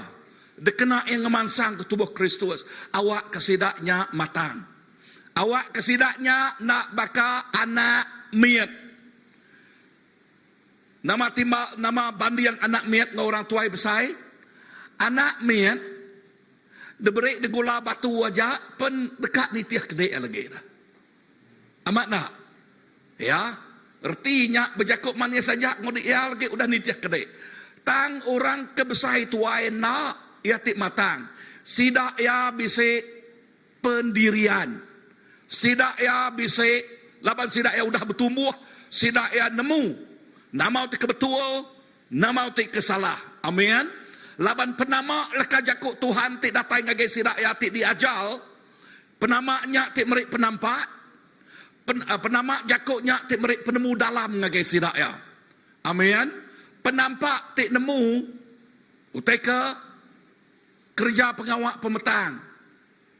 dikena iya ngemansangka tubuh Kristus awakka sida nya matang. Awakka sida nya enda baka anak mit. Nama timba nama banding anak mit enggau orang tuai besai? Anak mit diberi digula batu aja pen deka nitih kedik iya lagi dah. Amat enda? Ya, reti nya bejaku manis aja enggau iya lagi udah nitih kedik. Tang orang ke besai tuai enda iya ti matang. Sida iya bisi pendirian. Sida iya bisi laban sida iya udah betumbuh, sida iya nemu nama ti ke betul, nama ti ke salah. Amin. Laban penama leka jaku Tuhan ti datai ngagai sida iya ti diajar, penama nya ti meri penampak, pen, penama jaku nya ti meri penemu dalam ngagai sida iya. Amin. Penampak ti nemu utai ke Kereja pengawa pemetang.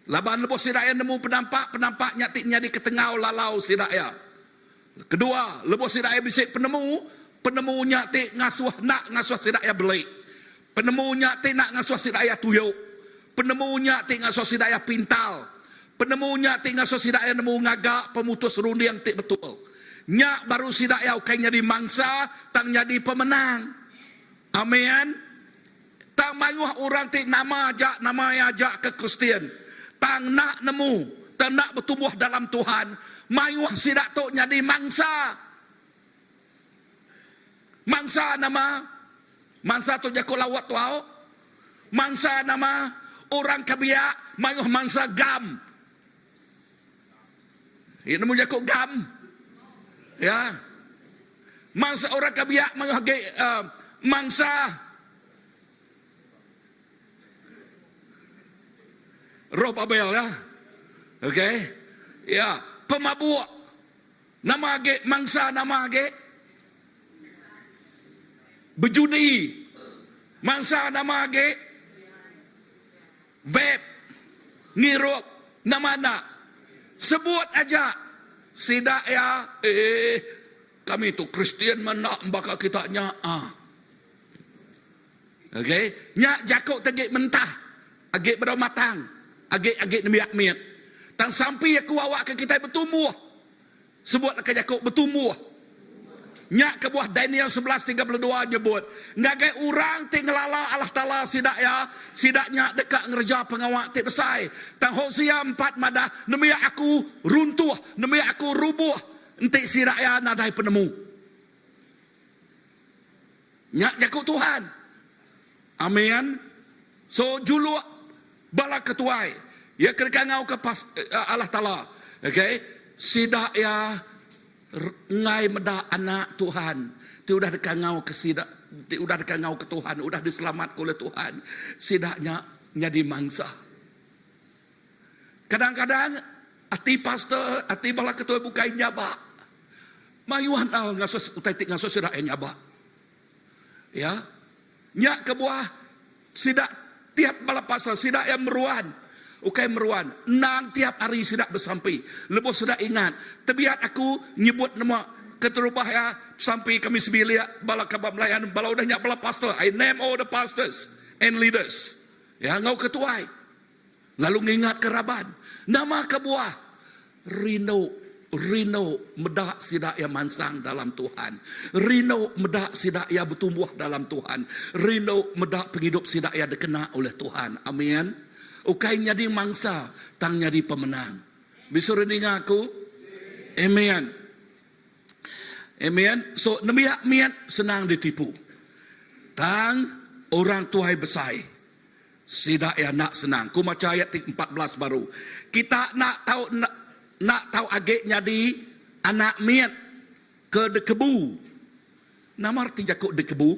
Laban lebuh sida iya nemu penampak, penampak nya ti nyadi ketengau lalau sida iya. Kedua, lebuh sida iya bisi penemu, penemu nya ti ngasuh enda ngasuh sida iya beli. Penemu nya ti enda ngasuh sida iya tuyu. Penemu nya ti ngasuh sida iya pintal. Penemu nya ti ngasuh sida iya nemu ngaga pemutus runding ti betul. Nya baru sida iya ukai nyadi mangsa tang nyadi pemenang. Amen. Tang mayuh orang ti nama aja nama iya aja ke Kristian tang enda nemu tang enda betumbuh dalam Tuhan, mayuh sida tu nyadi mangsa. Mangsa nama? Mangsa tu jaku laut tu au. Mangsa nama? Orang ke biak mayuh mangsa gam. Iya nemu jaku gam. Ya. Mangsa orang ke biak mayuh agi uh, mangsa Roh Babel ya. Okey. Ya, pemabuk. Nama agi mangsa nama agi? Bejudi. Mangsa nama agi? Vape, ngirup, nama enda. Sebut aja sida iya eh kami tu Kristian meh enda baka kita nya ah. Okey, nya jaku ti agi mentah, agi bedau matang, agi agi nembiak mit. Tang sampi aku awakka kitai betumbuh. Sebut leka jaku betumbuh. Nya kebuah Daniel 11:32 nyebut, Ngagai orang ti ngelala Allah Taala sida iya, sida nya deka ngereja pengawa ti besai. Tang Hosea 4 madah, Nembiak aku runtuh, nembiak aku rubuh enti sida iya nadai penemu. Nya jaku Tuhan. Amin. So juluk bala ketuai iya ke deka ngauka pas Allah Taala. Okay. Sida iya enggai meda anak Tuhan ti udah deka ngauka sida ti udah deka ngauka Tuhan udah diselamatka oleh Tuhan. Sida nya nyadi mangsa. Kadang-kadang ati pastor, ati bala ketuai bukai nyabak. Mayuh hal ngasuh utai ti ngasuh sida iya nyabak. Ya. Nya kebuah sida tiap bala pastor sida iya meruan. Ukai meruan, endang tiap hari sida besampi. Lebuh sida ingat, tebiat aku nyebut nama. Keterubah iya sampi kami sebilik bala kaban belayan bala udah nya bala pastor. I name all the pastors and leaders. Ya enggau ketuai. Lalu ngingatka raban. Nama kebuah? Rindu, rindu meda sida iya mansang dalam Tuhan. Rindu meda sida iya betumbuh dalam Tuhan. Rindu meda pengidup sida iya dikena ulih Tuhan. Amin. Ukai nyadi mangsa tang nyadi pemenang. Bisi orang ninga aku? Amen. Amen. So nembiak mit senang ditipu. Tang orang tuai besai sida iya enda senang. Ku macha ayat ti 14 baru. Kita enda tau enda tau agi nyadi anak mit ke dikebu. Nama reti jaku dikebu?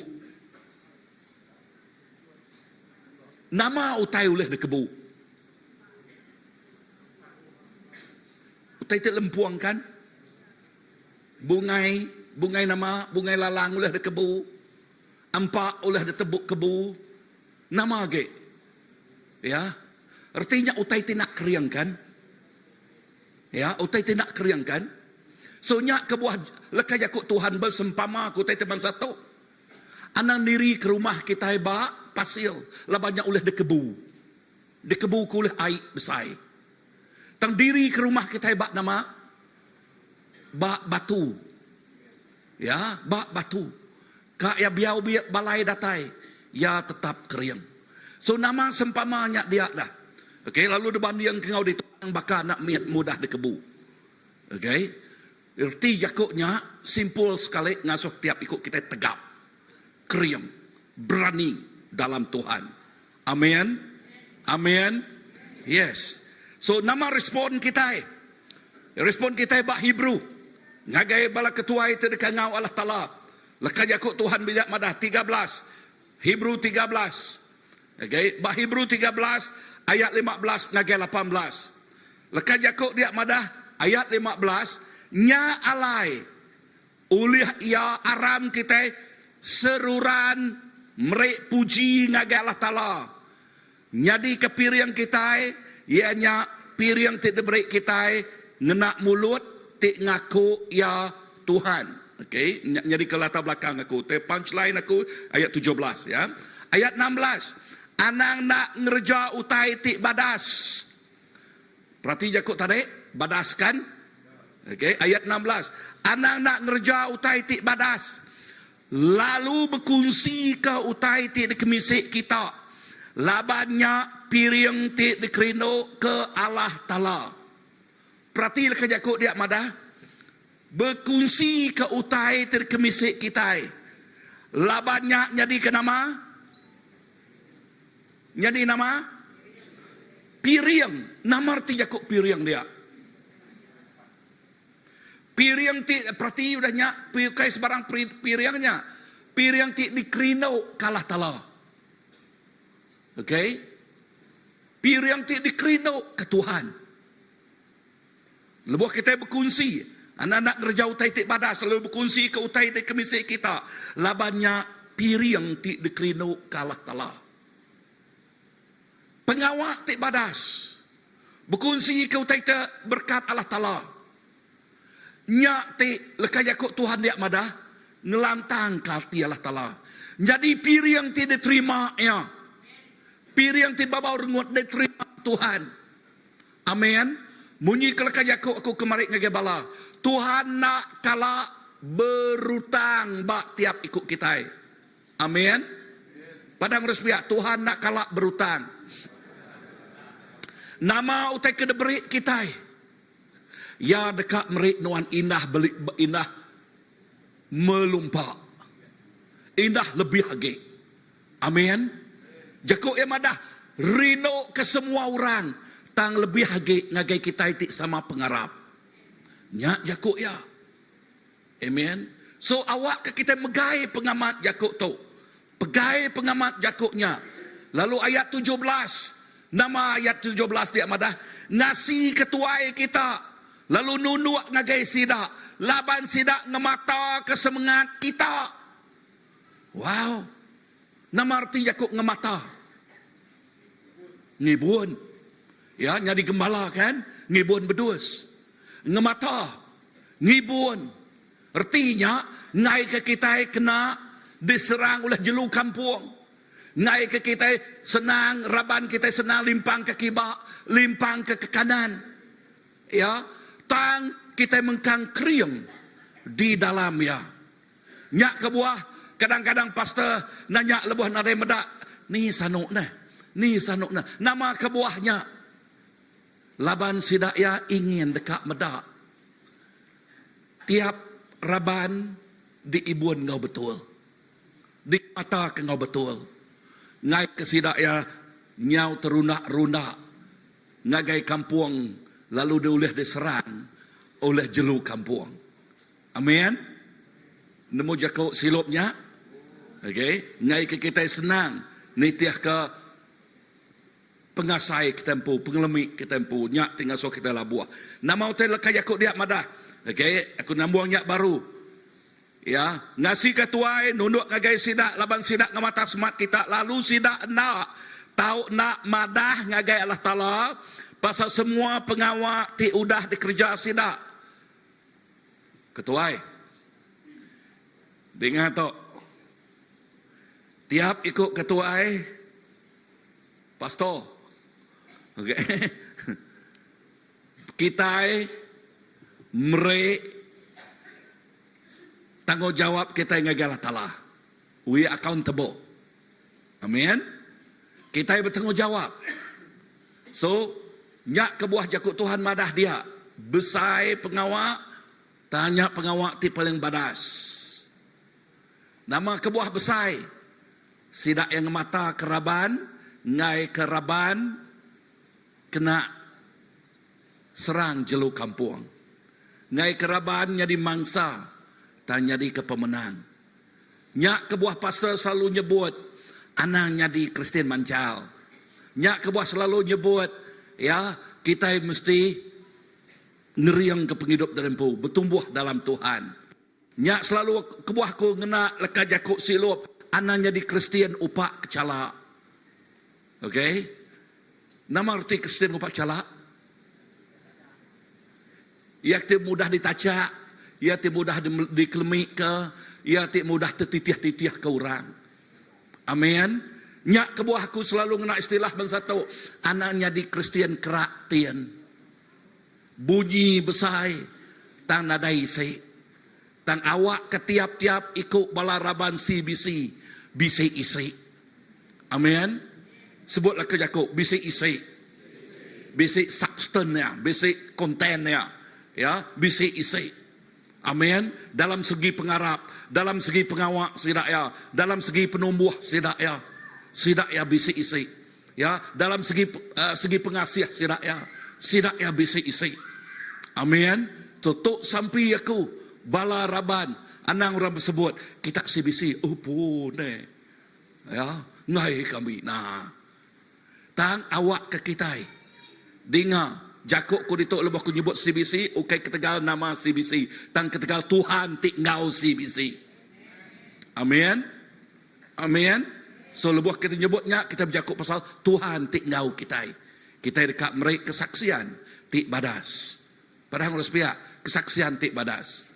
Nama utai ulih dikebu? Utai ti lempung kan? Bungai, bungai nama? Bungai lalang ulih dikebu. Empa ulih ditebuk kebu. Nama agi? Ya. Reti nya utai ti enda kering kan? Ya, utai ti enda kering kan? So nya kebuah leka jaku Tuhan besempama ke utai ti bansa tu. Anang niri ke rumah kitai ba pasir laban nya ulih dikebu. Dikebu ke ulih ai besai. Tang diri ke rumah kitai ba nama? Ba batu. Ya, ba batu. Ka iya biau balai datai, iya tetap kering. So nama sempama nya dia dah. Okey, lalu dibanding ke enggau ditu baka anak mit mudah dikebu. Okey. Reti jaku nya simpul sekali ngasuh tiap iku kitai tegap, kering, berani dalam Tuhan. Amen. Amen. Yes. So nama respon kitai? Respon kitai ba Hebrew ngagai bala ketuai ti deka enggau Allah Taala. Leka jaku Tuhan bilik madah 13 Hebrew 13. Okay. Ba Hebrew 13 ayat 15 ngagai 18. Leka jaku dia madah ayat 15 nya alai Ulih iya aram kitai seruran meri puji ngagai Allah Taala. Nyadika piring kitai iya nya piring ti diberi kitai ngena mulut ti ngaku iya Tuhan. Okey, nya nyadika latar belakang aku. Te punchline aku ayat 17 ya. Ayat 16, anang enda ngereja utai ti badas. Perati jaku tadi, badas kan? Okey, ayat 16. Anang enda ngereja utai ti badas, lalu bekunsika utai ti dikemisi kita, laban nya piring ti dikerindu ke Allah Taala. Perati leka jaku dia madah, bekunsika utai ti dikemisi kitai, laban nya nyadika nama? Nyadi nama? Piring. Nama reti jaku piring dia? Piring ti perati udah nya ukai sebarang piring nya. Piring ti dikerindu ke Allah Taala. Okey. Piring ti dikerindu ke Tuhan. Lebuh kitai bekunsi, anak-anak ngereja utai ti badas lalu bekunsi ke utai ti kemisi kita laban nya piring ti dikerindu ke Allah Taala. Pengawa ti badas, bekunsi ke utai te berkat Allah Taala. Nya ti leka jaku Tuhan dia madah ngelantangka ati Allah Taala. Nyadi piring ti diterima iya. Piring ti babau rengut diterima Tuhan. Amen. Munyi ke leka jaku aku kemari ngagai bala, Tuhan enda kala berutang ba tiap iku kitai. Amen. Padang urus pia, Tuhan enda kala berutang. Nama utai ke diberi kitai, Iya deka meri nuan indah beli indah melumpa. Indah lebih agi. Amin. Jaku iya madah, rindu ke semua orang tang lebih agi ngagai kitai ti sama pengarap. Nya jaku iya. Amen. So awakka kitai megai pengamat jaku tu. Pegai pengamat jaku nya. Lalu ayat 17, nama ayat 17 dia madah, ngasi ketuai kita lalu nunduk ngagai sida laban sida ngemataka semengat kita. Wow. Nama reti jaku ngemata? Ngibun. Ya, nyadi gembala kan? Ngibun bedus. Ngemata. Ngibun. Reti nya, enggaika kitai kena diserang ulih jelu kampung. Enggaika kitai senang, raban kitai senang limpang ke kiba, limpang ke ke kanan. Ya, tang kitai mengkang kering di dalam iya. Nya kebuah kadang-kadang pastor nanya lebuh nadai meda, ni sanu neh, ni sanu neh. Nama kebuah nya? Laban sida iya ingin deka meda tiap raban diibun enggau betul, dikemataka enggau betul, ngaika sida iya nyau terunda-runda ngagai kampung lalu diulih diserang ulih jelu kampung. Amin. Nemu jaku silup nya? Okey, ngaika kitai senang nitihka Pengasai kitai empu, pengelemi kitai empu nya ti ngasuh kitai labuh. Nama utai leka jaku dia madah? Okey, aku nambung nya baru. Ya, ngasika tuai nunduk ngagai sida laban sida ngemata semat kita lalu sida enda tau enda madah ngagai Allah Taala pasal semua pengawa ti udah dikereja sida. Ketuai, dinga tu. Tiap iku ketuai Pastor. Okey. Kitai meri tanggungjawab kitai ngagai Allah Taala. We accountable. Amen. Kitai betanggungjawab. So, nya kebuah jaku Tuhan madah dia, besai pengawa, tanya pengawa ti paling badas. Nama kebuah besai? Sida iya ngemata ke raban enggai ke raban kena serang jelu kampung. Enggai ke raban nyadi mangsa tang nyadika pemenang. Nya kebuah pastor selalu nyebut anang nyadi Kristian manchal. Nya kebuah selalu nyebut iya kitai mesti ngeringka pengidup diri empu betumbuh dalam Tuhan. Nya selalu kebuah aku ngena leka jaku silup anang nyadi Kristian upa kechala. Ok. Nama reti Kristian upa kechala? Iya ti mudah ditachak, iya ti mudah dikelemika, iya ti mudah tetitih-titihka orang. Amen. Nya kebuah aku selalu ngena istilah bansa tu, anang nyadi Kristian kerak tin. Bunyi besai tang nadai isi. Tang awak ke tiap-tiap iku bala raban CBC bisi isi. Amen. Sebutlah ke jaku bisi isi. Bisi substance iya, bisi content iya. Ya, bisi isi. Amen. Dalam segi pengarap, dalam segi pengawa sida iya, dalam segi penumbuh sida iya. Sida iya bisi isi. Ya, dalam segi segi pengasih sida iya, sida iya bisi isi. Amin. Tu tu sampi aku bala raban anang orang besebut kita CBC upu ne. Ya, enggai kami nah. Tang awak ke kitai dinga jaku ku ditu lebuh ku nyebut CBC ukai ketegal nama CBC tang ketegal Tuhan ti enggau CBC. Amin. Amin. So lebuh kita nyebut nya kita bejaku pasal Tuhan ti enggau kitai. Kitai deka meri kesaksian ti badas. Padah ngurus pia, kesaksian ti badas.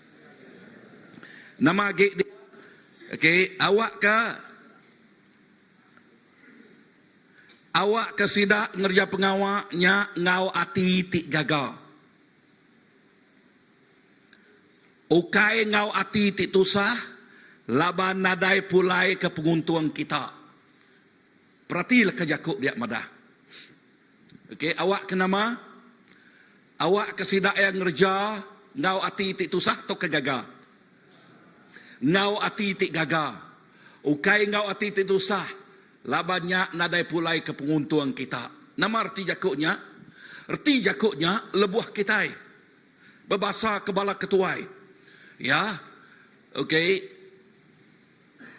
Nama agi di okey awakka awakka sida ngereja pengawa nya enggau ati ti gaga. Ukai enggau ati ti tusah laban nadai pulai ke penguntung kita. Perati leka jaku dia madah. Okey, awak ke nama? Awak ke sida iya ngereja enggau ati ti tusah tauka gaga? Enggau ati ti gaga. Ukai enggau ati ti tusah laban nya nadai pulai ke penguntung kita. Nama reti jaku nya? Reti jaku nya lebuh kitai bebasa ke bala ketuai. Ya. Okey.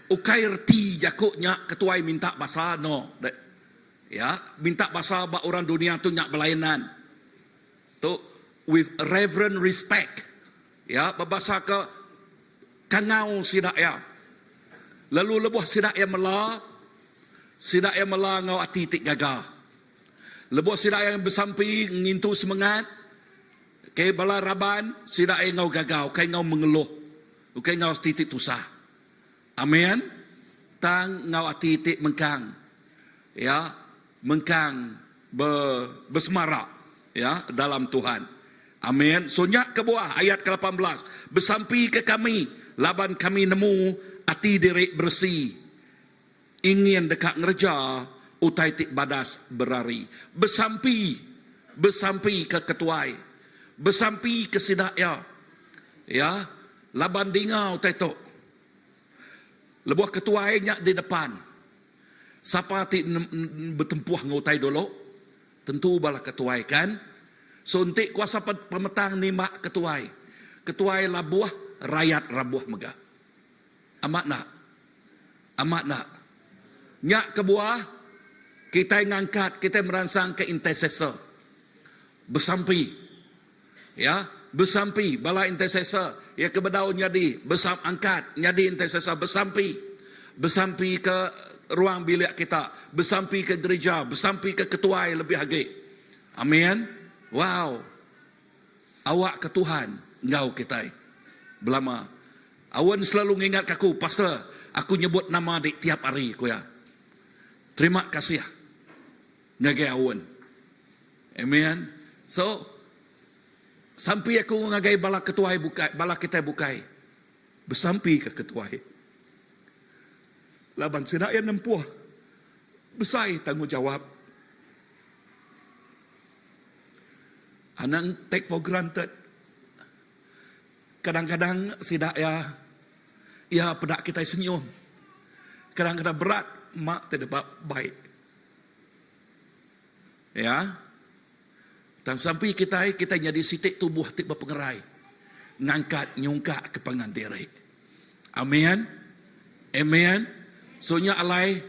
Ukai reti jaku nya ketuai minta basa no. Ya, minta basa ba orang dunia tu nya belainan. Tu with reverent respect. Ya, bebasa ke kangau sida iya. Lalu lebuh sida iya mela, sida iya mela enggau ati ti gaga. Lebuh sida iya besampi ngintu semengat, ke bala raban sida iya enggau gaga ukai enggau mengeluh. Ukai enggau ati ti tusah. Amen. Tang enggau ati ti mengkang. Ya, mengkang be besemara ya dalam Tuhan. Amen. So nya kebuah ayat ke 18 besampi ke kami laban kami nemu ati diri beresi ingin deka ngereja utai ti badas berari. Besampi, besampi ke ketuai. Besampi ke sida iya. Ya, laban dinga utai tu. Lebuh ketuai nya di depan, sapa ti betempuh enggau utai dulu? Tentu bala ketuai kan. So enti kuasa pemetang nimbak ketuai, ketuai labuh, rayat rabuh mega. Amat enda? Amat enda? Nya kebuah kitai ngangkat, kitai meransangka intercessor besampi. Ya, besampi bala intercessor iya ke bedau nyadi besam angkat nyadi intercessor besampi. Besampi ke ruang bilik kita, besampi ke gereja, besampi ke ketuai lebih agi. Amin. Wow. Awak ke Tuhan enggau kitai belama. Awen selalu ngingat ke aku, pastor, aku nyebut nama dik tiap hari, ku iya. Terima kasih ngagai Awen. Amen. So, sampi aku ngagai bala ketuai bukai, bala kitai bukai. Besampi ke ketuai. Laban sida iya nempuh besai tanggungjawab. Anang take for granted. Kadang-kadang sida iya iya peda kitai senyum. Kadang-kadang berat mak ti deba baik. Ya. Tang sampi kitai, kitai nyadi siti tubuh ti bepengerai ngangkat nyungkak ke pangan diri. Amin. Amen. So nya alai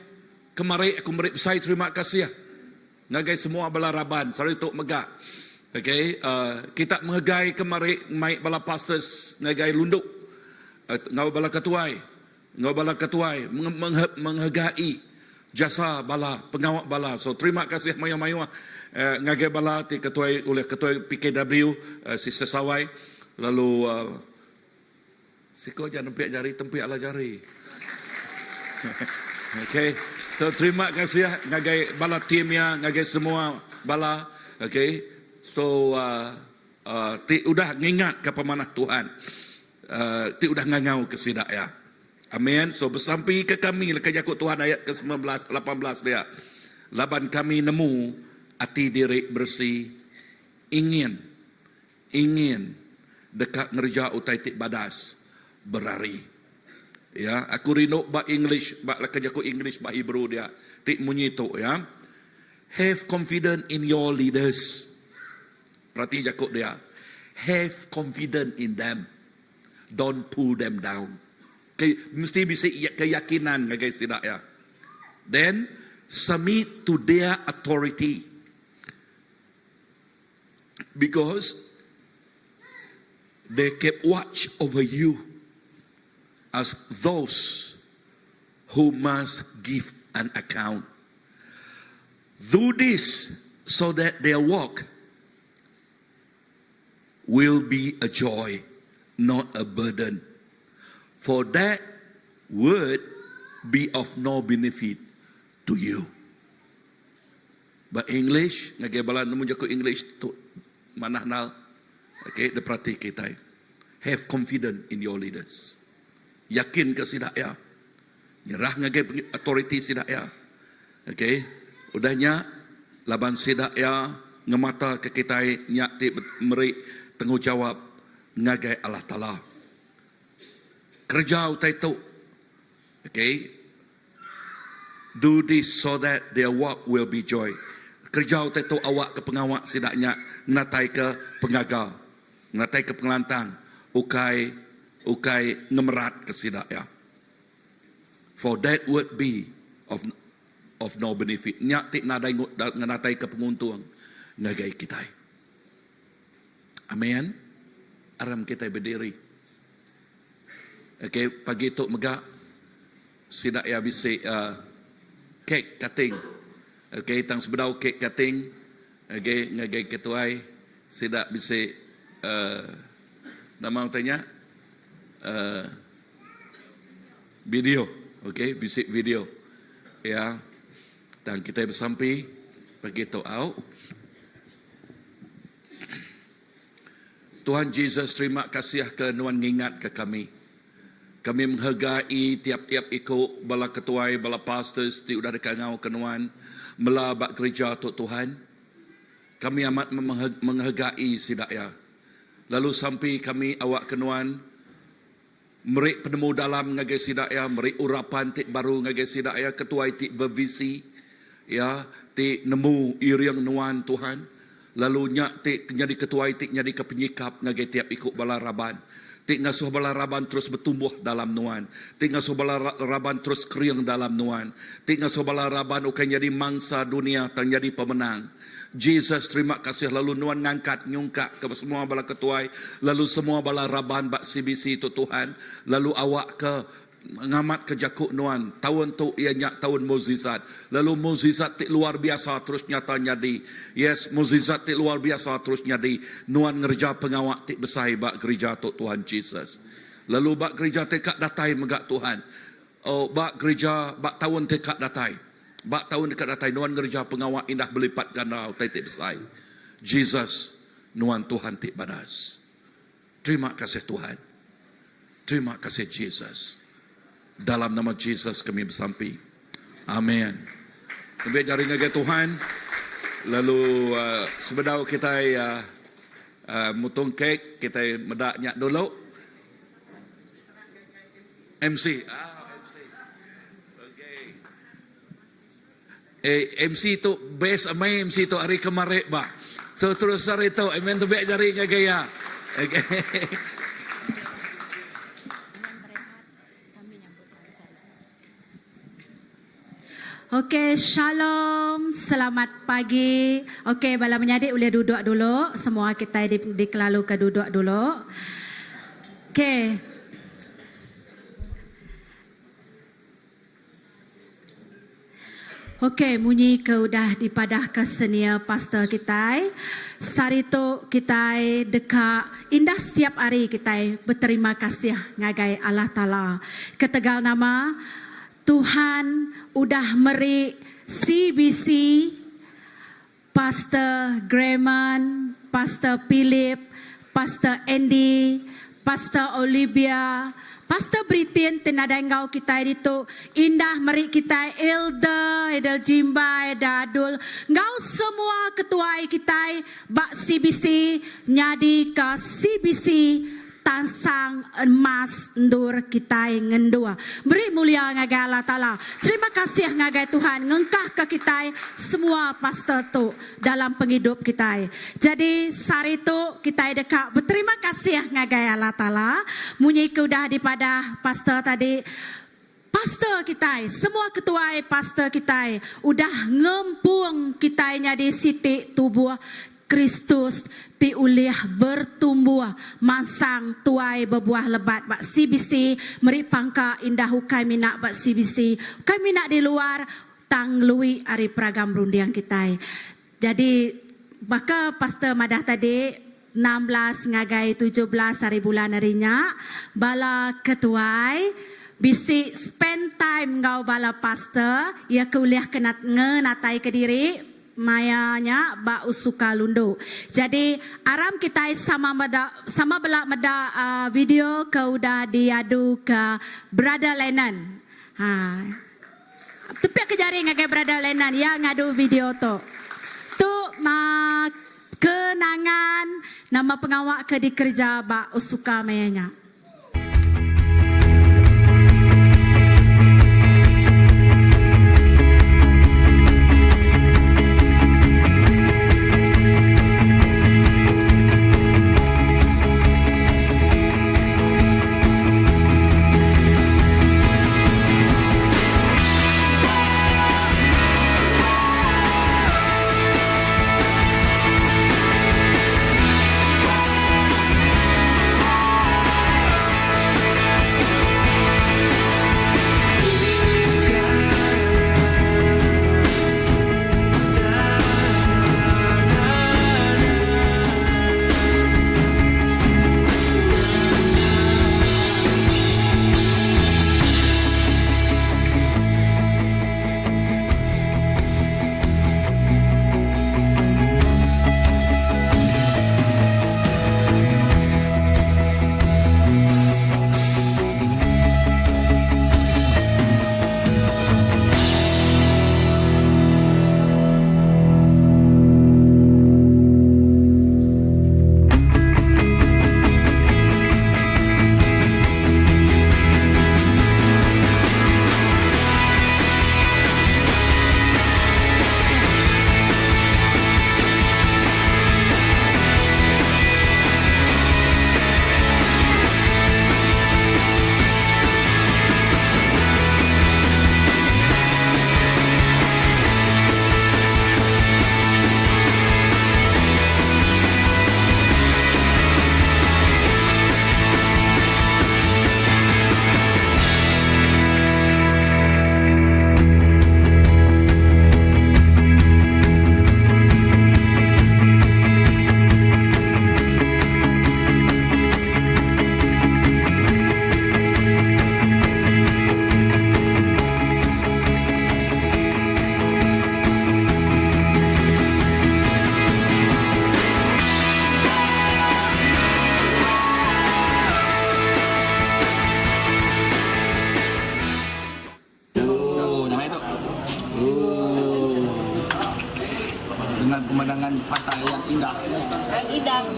kemari aku meri besai terima kasih ngagai semua bala raban sehari tu mega. Okay, uh, kita mengegai kemari mai bala pastors ngagai Lundu uh, enggau bala ketuai enggau bala ketuai menghargai jasa bala pengawa bala. So terima kasih mayuh-mayuh eh, ngagai bala ti ketuai oleh ketuai PKW eh, Sister Sawai lalu uh, siko aja nempiak jari tempiak lah jari. okay. So terima kasih ngagai bala team ya ngagai semua bala okay. So uh, uh, ti udah ngingat ke pemanah Tuhan. Ti udah ngangau ke sida iya. Amen. So besampi ke kami leka jaku Tuhan ayat ke 19 18 dia. Laban kami nemu ati diri beresi ingin ingin deka ngereja utai ti badas berari. Ya, aku rindu ba English ba leka jaku English ba Hebrew dia ti munyi tu ya. Have confidence in your leaders. Perati jaku dia, Have confidence in them, don't pull them down. Ke, mesti bisi keyakinan ngagai sida iya. Then, submit to their authority. Because they keep watch over you as those who must give an account. Do this so that their work will be a joy, not a burden. For that would be of no benefit to you. Ba English, ngagai bala nemu jaku English tu manah nal. Okay, diperati kitai. Have confidence in your leaders. Yakin ke sida iya. Nyerah ngagai authority sida iya. Okay. Udah nya laban sida iya ngemata ke kitai nya ti meri tanggungjawab ngagai Allah Taala. Kereja utai tu. Okay. Do this so that their work will be joy. Kereja utai tu awak ke pengawa sida nya ngenatai ke pengaga, ngenatai ke pengelantang, ukai ukai ngemerat ke sida iya. For that would be of of no benefit. Nya ti nadai ngenataika penguntung ngagai kitai. Amen. Aram kitai bediri. Okay, pagi tu mega sida iya bisi uh, cake cutting. Okay, tang sebedau cake cutting, okay, ngagai ketuai sida bisi uh, nama utai nya? uh, video. Okay, bisi video. Ya. Dan kita besampi pagi tu au. Tuhan Jesus terima kasih ke nuan ngingat ke kami. Kami menghargai tiap-tiap iku bala ketuai bala pastors ti udah dikangau ke nuan mela ba gereja tu Tuhan. Kami amat menghargai sida iya. Lalu sampi kami awak ke nuan meri penemu dalam ngagai sida iya, meri urapan ti baru ngagai sida iya, ketuai ti bevisi iya ti nemu iring nuan Tuhan. Lalu nya ti nyadi ketuai ti nyadika penyikap ngagai tiap iku bala raban, ti ngasuh bala raban terus betumbuh dalam Nuan, ti ngasuh bala raban terus kering dalam Nuan, ti ngasuh bala raban ukai nyadi mangsa dunia tang nyadi pemenang. Jesus, terima kasih lalu Nuan ngangkat nyungkak ke semua bala ketuai lalu semua bala raban ba CBC tu Tuhan, lalu awakka Ngamatka jaku nuan, taun tu iya nya taun mukjizat. Lalu mukjizat ti luar biasa terus nyata nyadi. Yes, mukjizat ti luar biasa terus nyadi. Nuan ngereja pengawa ti besai ba gerija tu Tuhan Jesus. Lalu ba gerija ti ka datai mega Tuhan. Oh, ba gerija ba taun ti ka datai. Ba taun ti ka datai nuan ngereja pengawa indah belipat ganda utai ti besai. Jesus, nuan Tuhan ti badas. Terima kasih Tuhan. Terima kasih Jesus. Dalam nama Jesus kami besampi. Amen. Lebih jari ngagai Tuhan. Lalu uh, sebedau kita uh, uh, mutung kek, kita medak nyak dulu. MC. Ah, MC. Okay. Eh, MC tu best amai MC tu hari kemari ba. So terus hari tu, amen tu biak jari ngagai iya. Okay. Okey, shalom. Selamat pagi. Okey, bala menyadi ulih duduk dulu. Semua kitai di, dikelaluka duduk dulu. Okey. Ok munyi ke udah dipadahka senior pastor kitai, sehari tu kitai deka indah setiap hari kitai beterima kasih ngagai Allah Taala ketegal nama Tuhan udah meri CBC Pastor Grayman, Pastor Philip, Pastor Andy, Pastor Olivia, Pastor Britin ti nadai enggau kitai ditu, indah meri kitai Elder, Edel Jimbai, Eda Adul enggau semua ketuai kitai ba CBC nyadika CBC Tansang emas endur kitai ngenduh. Beri mulia ngagai Allah Taala. Terima kasih ngagai Tuhan ngengkahka kitai semua pastor tu dalam pengidup kitai. Jadi sehari tu kitai deka beterima kasih ngagai Allah Taala munyi ke udah dipadah pastor tadi. Pastor kitai, semua ketuai pastor kitai udah ngempung kitai nyadi siti tubuh Kristus ti ulih bertumbuh mansang tuai bebuah lebat ba CBC meri pangka indah ukai mina ba CBC ukai mina di luar tang ngelui ari peragam runding kitai. Jadi baka pastor madah tadi 16 ngagai 17 hari bulan ari nya bala ketuai bisi spend time enggau bala pastor iya ke ulih ke ngenatai kediri maya nya ba Usuka Lundu. Jadi aram kitai sama meda sama bela meda video ke udah diadu ke Brother Lennon. Ha. Tepik ke jari ngagai Brother Lennon iya ngadu video tu. Tu ma kenangan nama pengawa ke dikereja ba Usuka maya nya.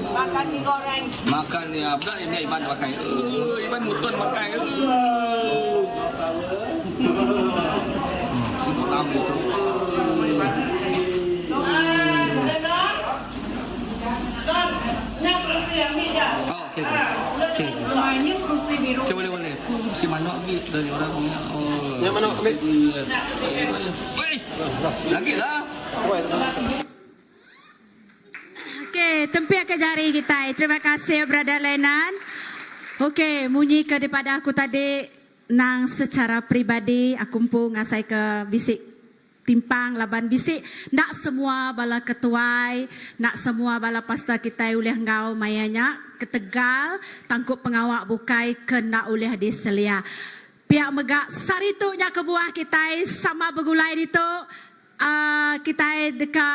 Makan mi goreng. Makan ya, budak ni Iban makai. Eh, Iban mutun makai. Eh. Sibuk am itu. Oh, okey. Okey. Okey, boleh boleh. Si manok lagi dari orang punya. Oh. Yang manok ambil. Wei. Lagi lah. Okey, tempiak ke jari kitai. Terima kasih Brother Lenan. Okey, munyi ke dipadah aku tadi nang secara peribadi aku empu ngasai ke bisi timpang laban bisi enda semua bala ketuai, enda semua bala pastor kitai ulih enggau maya nya ketegal tangkup pengawa bukai ke enda ulih diselia. Pia mega sehari tu nya kebuah kitai sama begulai ditu kitai deka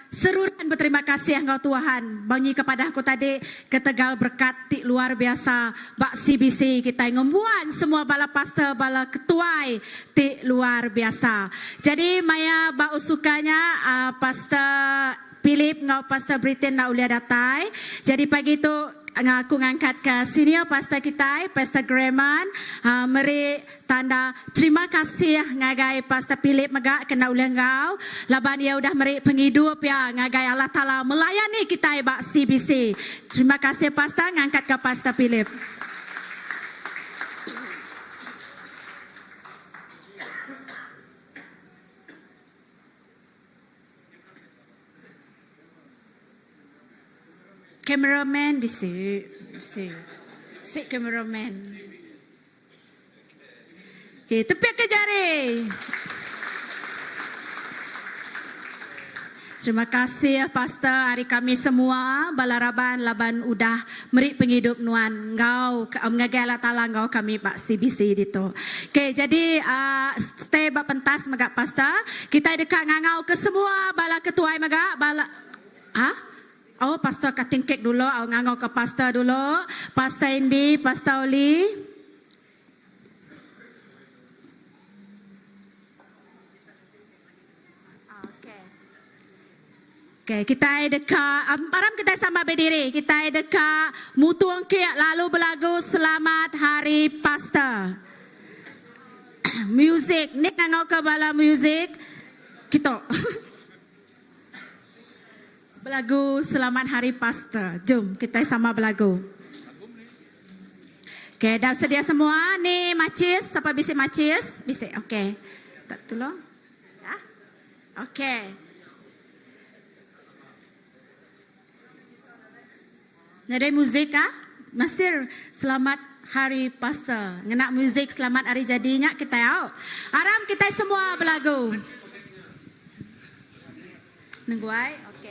seruran beterima kasih enggau Tuhan munyi ke padah aku tadi ketegal berekat ti luar biasa ba CBC kitai ngembuan semua bala pastor bala ketuai ti luar biasa. Jadi maya ba usuka nya Pastor Philip enggau Pastor Britain enda ulih datai. Jadi pagi tu aku ngangkatka senior pastor kitai Pastor Grahman meri Tanda terima kasih ngagai Pastor Philip mega kena ulih enggau laban iya udah meri pengidup iya ngagai Allah Taala melayani kitai ba CBC. Terima kasih Pastor ngangkatka Pastor Philip. Cameraman bisi bisi. Bisi cameraman. Okey, tepik ke jari. Terima kasih pastor ari kami semua bala raban laban udah meri pengidup nuan enggau ngagai Allah Taala enggau kami ba CBC ditu. Okey, jadi uh, stay ba pentas mega pastor. Kitai deka ngangau ke semua bala ketuai mega bala ha? Oh pastor cutting cake dulu au ngangau ke pastor dulu. Pastor Andy, Pastor Oli. Okay, kitai deka aram kitai sama berdiri. Kitai deka mutung kek lalu belagu selamat hari pastor. Music ni ngangau ke bala music kitu. Belagu Selamat Hari Pastor. Jom kitai sama belagu. Okey, dah sedia semua ni macis, sapa bisi macis? Bisi. Okey. Tak tolong. Ya. Okey. Nadai muzik ah? Mesir Selamat Hari Pastor. Ngena muzik Selamat Hari Jadi nya kitai au. Aram kitai semua belagu. Nengguai ok.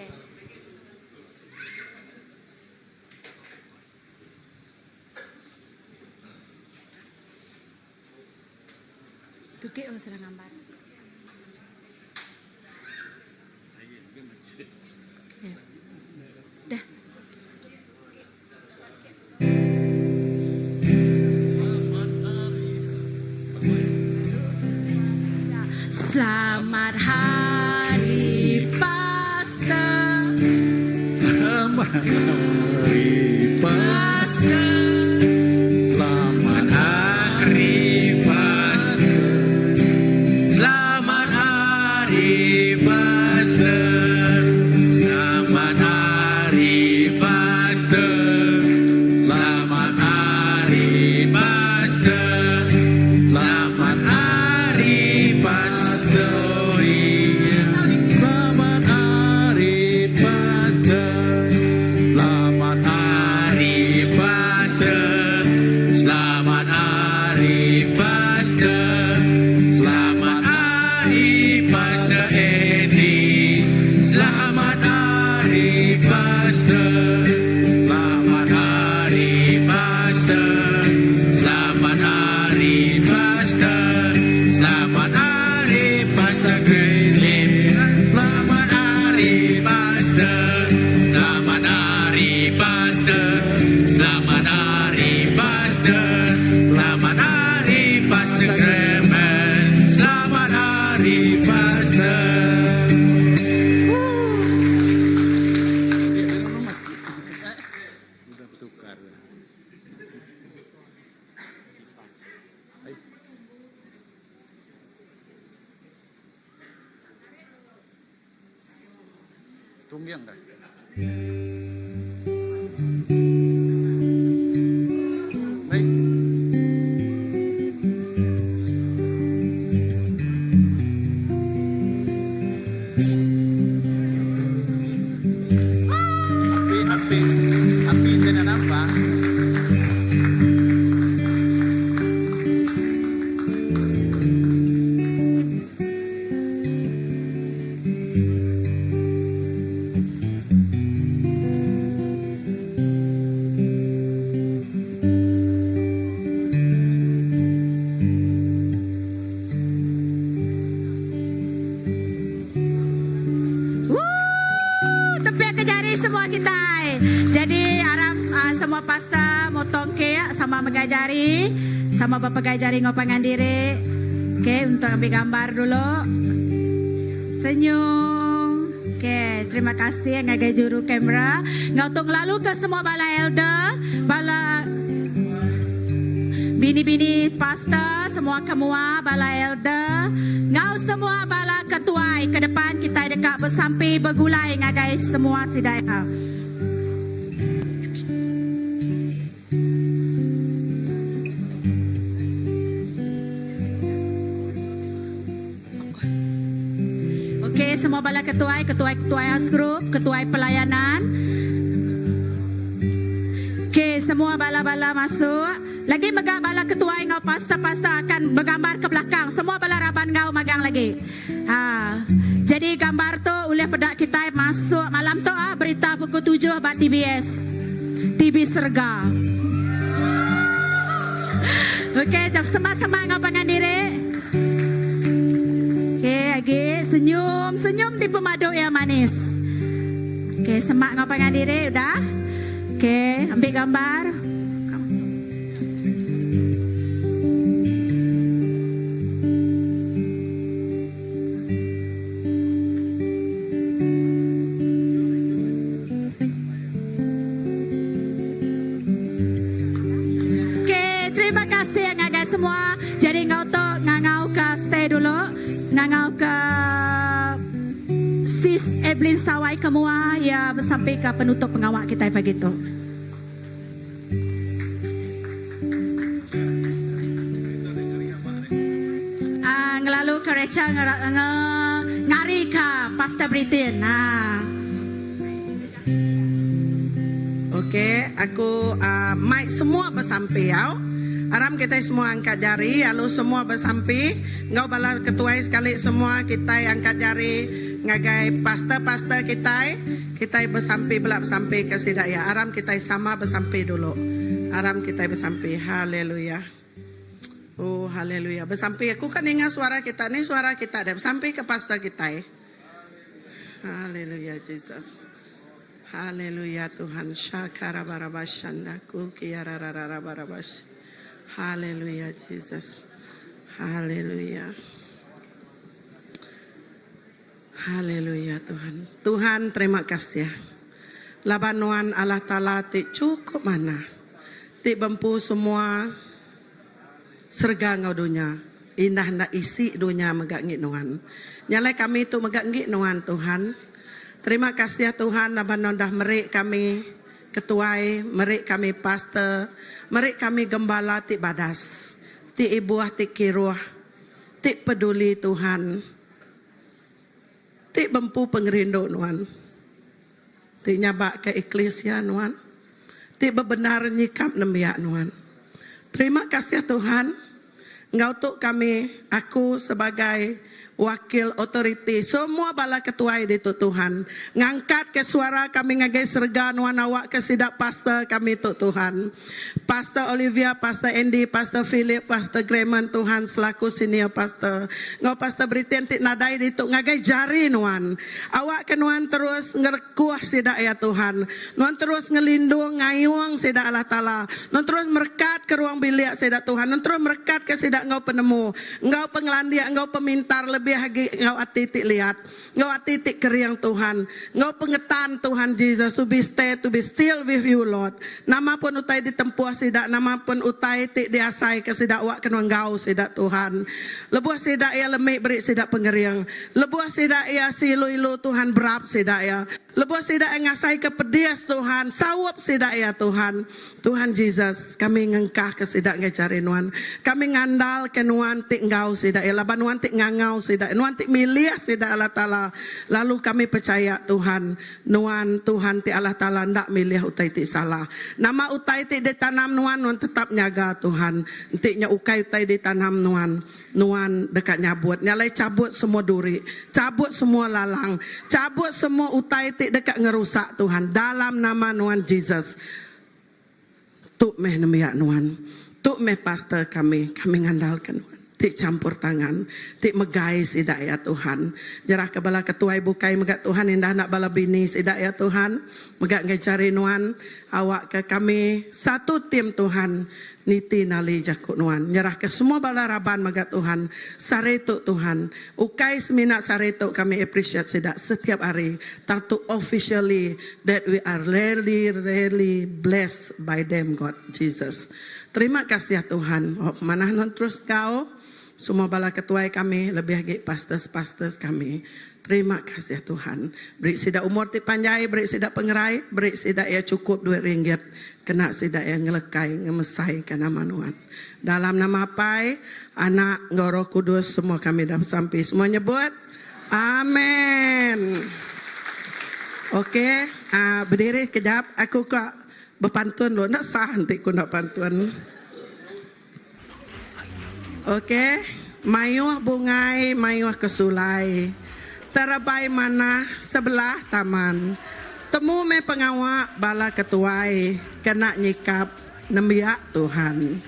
Tukik oh sudah gambar. Dah. Selamat Hari Pastor. Selamat Hari Pastor. Selamat Hari Pastor. Selamat Hari Pastor. Selamat Hari Pastor. Selamat Hari Pastor. Selamat Hari Pastor. Selamat Hari Pastor. Selamat Hari Pastor. Selamat Hari Pastor. Selamat Hari Pastor Andy. Selamat Hari Pastor. Selamat Hari Pastor. Selamat Hari Pastor. Selamat Hari Pastor Graham. Selamat Hari Pastor. Selamat Hari Pastor. Selamat Hari Pastor. Selamat Hari Pastor Graham. Selamat Hari Pastor. Kembing dah. Baik. Api api api tena nampak. Woo! Tepiak ke jari semua kitai. Jadi arap uh, semua pastor motong kek sama megai jari, sama bepegai jari enggau pangan diri. Okey, untuk ambil gambar dulu. Senyum. Okey, terima kasih ngagai juru kamera. Enggau tu ngelalu ke semua bala elder, bala bini-bini pastor, semua ke mua bala elder, enggau semua bala ketuai ke depan kitai deka besampi begulai ngagai semua sida iya. Okey, semua bala ketuai, ketuai-ketuai house group, ketuai pelayanan. Okey, semua bala-bala masuk. Lagi mega bala ketuai enggau pastor-pastor akan begambar ke belakang. Semua bala raban enggau magang lagi. Ha. Jadi gambar tu ulih peda kitai masuk malam tu ah berita pukul tujuh ba TVS. TV Serega. Okey, jap semak-semak enggau pangan diri. Okey, agi senyum, senyum ti pemadu iya manis. Okey, semak enggau pangan diri udah. Okey, ambil gambar. Okey, terima kasih ngagai semua. Jadi enggau tu ngangau ka stay dulu, ngangau ka Sis Evelyn Sawai ke mua iya besampi ka penutup pengawa kitai pagi tu. Ngelalu ke Rachel ngari ka Pastor Britin. Ok aku mai semua besampi au. Aram kitai semua angkat jari alu semua besampi enggau bala ketuai sekali semua kitai angkat jari ngagai pastor-pastor kitai. Kitai besampi bela besampi ke sida iya. Aram kitai sama besampi dulu. Aram kitai besampi. Haleluya. Oh haleluya. Besampi aku ka ninga suara kita ni suara kita deh. Besampi ke pastor kitai. Haleluya Jesus. Haleluya Tuhan. Shakarabarabashanda kukiarararabarabash. Haleluya Jesus. Haleluya. Haleluya Tuhan. Tuhan terima kasih laban nuan Allah Taala ti chukup manah ti bempu semua serega enggau dunya indah enda isi dunya mega ngi nuan. Nya alai kami tu mega ngi nuan Tuhan. Terima kasih Tuhan laban nuan dah meri kami ketuai, meri kami pastor, meri kami gembala ti badas, ti ibuh ti kiruh, ti peduli Tuhan. Ti bempu pengerindu nuan. Ti nyabakka eklisia nuan. Ti bebendar nyikap nembiak nuan. Terima kasih Tuhan. Enggau tu kami, aku sebagai wakil otoriti semua bala ketuai ditu Tuhan, ngangkatka suara kami ngagai serega nuan awakka sida pastor kami tu Tuhan. Pastor Olivia, Pastor Andy, Pastor Philip, Pastor Grayman Tuhan selaku senior pastor enggau Pastor Britain ti nadai ditu ngagai jari nuan. Awakka nuan terus ngerekuh sida iya Tuhan. Nuan terus ngelindung ngayung sida Allah Taala. Nuan terus merekatka ruang bilik sida Tuhan. Nuan terus merekatka sida enggau penemu, enggau pengelandik, enggau pemintar lebih. lebih agi enggau ati ti liat, enggau ati ti kering Tuhan, enggau pengetan Tuhan Jesus to be stay to be still with you Lord. Nama pun utai ditempuh sida, nama pun utai ti diasaika sida awakka nuan enggau sida Tuhan. Lebuh sida iya lemi beri sida pengering. Lebuh sida iya seilu-ilu Tuhan berap sida iya. Lebuh sida iya ngasaika pedis Tuhan, saup sida iya Tuhan. Tuhan Jesus, kami ngengkahka sida ngagai jari Nuan. Kami ngandalka Nuan ti enggau sida iya laban Nuan ti ngangau sida iya, Nuan ti milih sida Allah Taala. Lalu kami pechaya Tuhan, Nuan Tuhan ti Allah Taala enda milih utai ti salah. Nama utai ti ditanam Nuan, Nuan tetap nyaga Tuhan. Enti nya ukai utai ditanam Nuan. Nuan deka nyabut. Nya alai chabut semua duri, chabut semua lalang, chabut semua utai ti deka ngerusak Tuhan dalam nama Nuan Jesus. Tu meh nembiak Nuan. Tu meh pastor kami. Kami ngandalka Nuan ti champur tangan, ti megai sida iya Tuhan. Nyerahka bala ketuai bukai mega Tuhan indah enda bala bini sida iya Tuhan mega enggai jari Nuan awakka kami satu tim Tuhan Niti nali jaku nuan. Nyerahka semua bala raban mega Tuhan. Sehari tu Tuhan. Ukai semina sehari tu kami appreciate sida setiap hari tang tu officially that we are really really blessed by them God Jesus. Terima kasih Tuhan. Oh manah nuan terus enggau semua bala ketuai kami lebih agi pastors pastors kami. Terima kasih Tuhan. Beri sida umur ti panjai, beri sida pengerai, beri sida iya chukup duit ringgit kena sida iya ngelekai ngemesaika nama Nuan. Dalam nama Apai, Anak enggau Roh Kudus semua kami dah besampi. Semua nyebut Amen. Ok, bediri sekejap aku ka bepantun dulu. Enda sah enti ku enda pantun. Ok mayuh bungai mayuh kesulai terebai manah sebelah taman temu meh pengawa bala ketuai kena nyikap nembiak Tuhan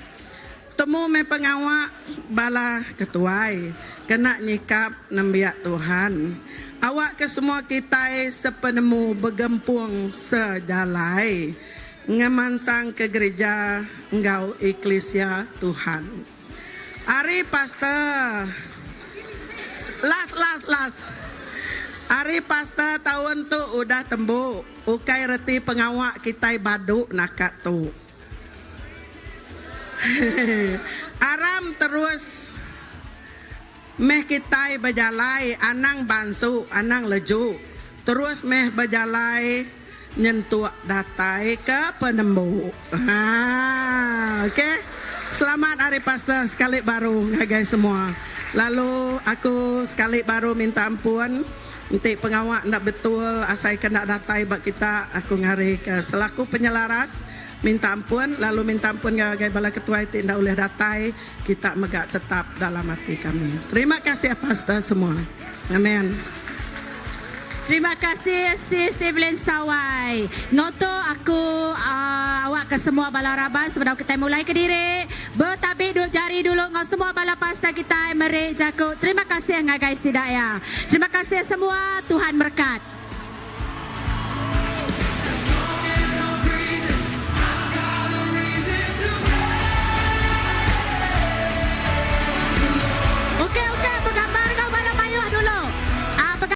temu meh pengawa bala ketuai kena nyikap nembiak Tuhan awakka semua kitai sepenemu begempung sejalai. Ngemansangka gerija enggau eklisia Tuhan. Ari pastor Last last last. Ari pastor taun tu udah tembu, ukai reti pengawa kitai badu naka tu. Aram terus meh kitai bejalai anang bansu anang leju terus meh bejalai nyentuk datai ke penembu. Haa ok selamat hari pastor sekali baru ngagai semua lalu aku sekali baru minta ampun enti pengawa enda betul asai ke enda datai ba kita aku ngari ke selaku penyelaras minta ampun lalu minta ampun ngagai bala ketuai ti enda ulih datai Kita mega tetap dalam ati kami. Terima kasih pastor semua. Amen. Terima kasih sis Evelyn Sawai. Enggau tu aku awak ke semua bala raban sebedau kitai mulai kediri betabi dulu jari dulu enggau semua bala pastor kitai meri jaku terima kasih ngagai sida iya. Terima kasih semua Tuhan merekat.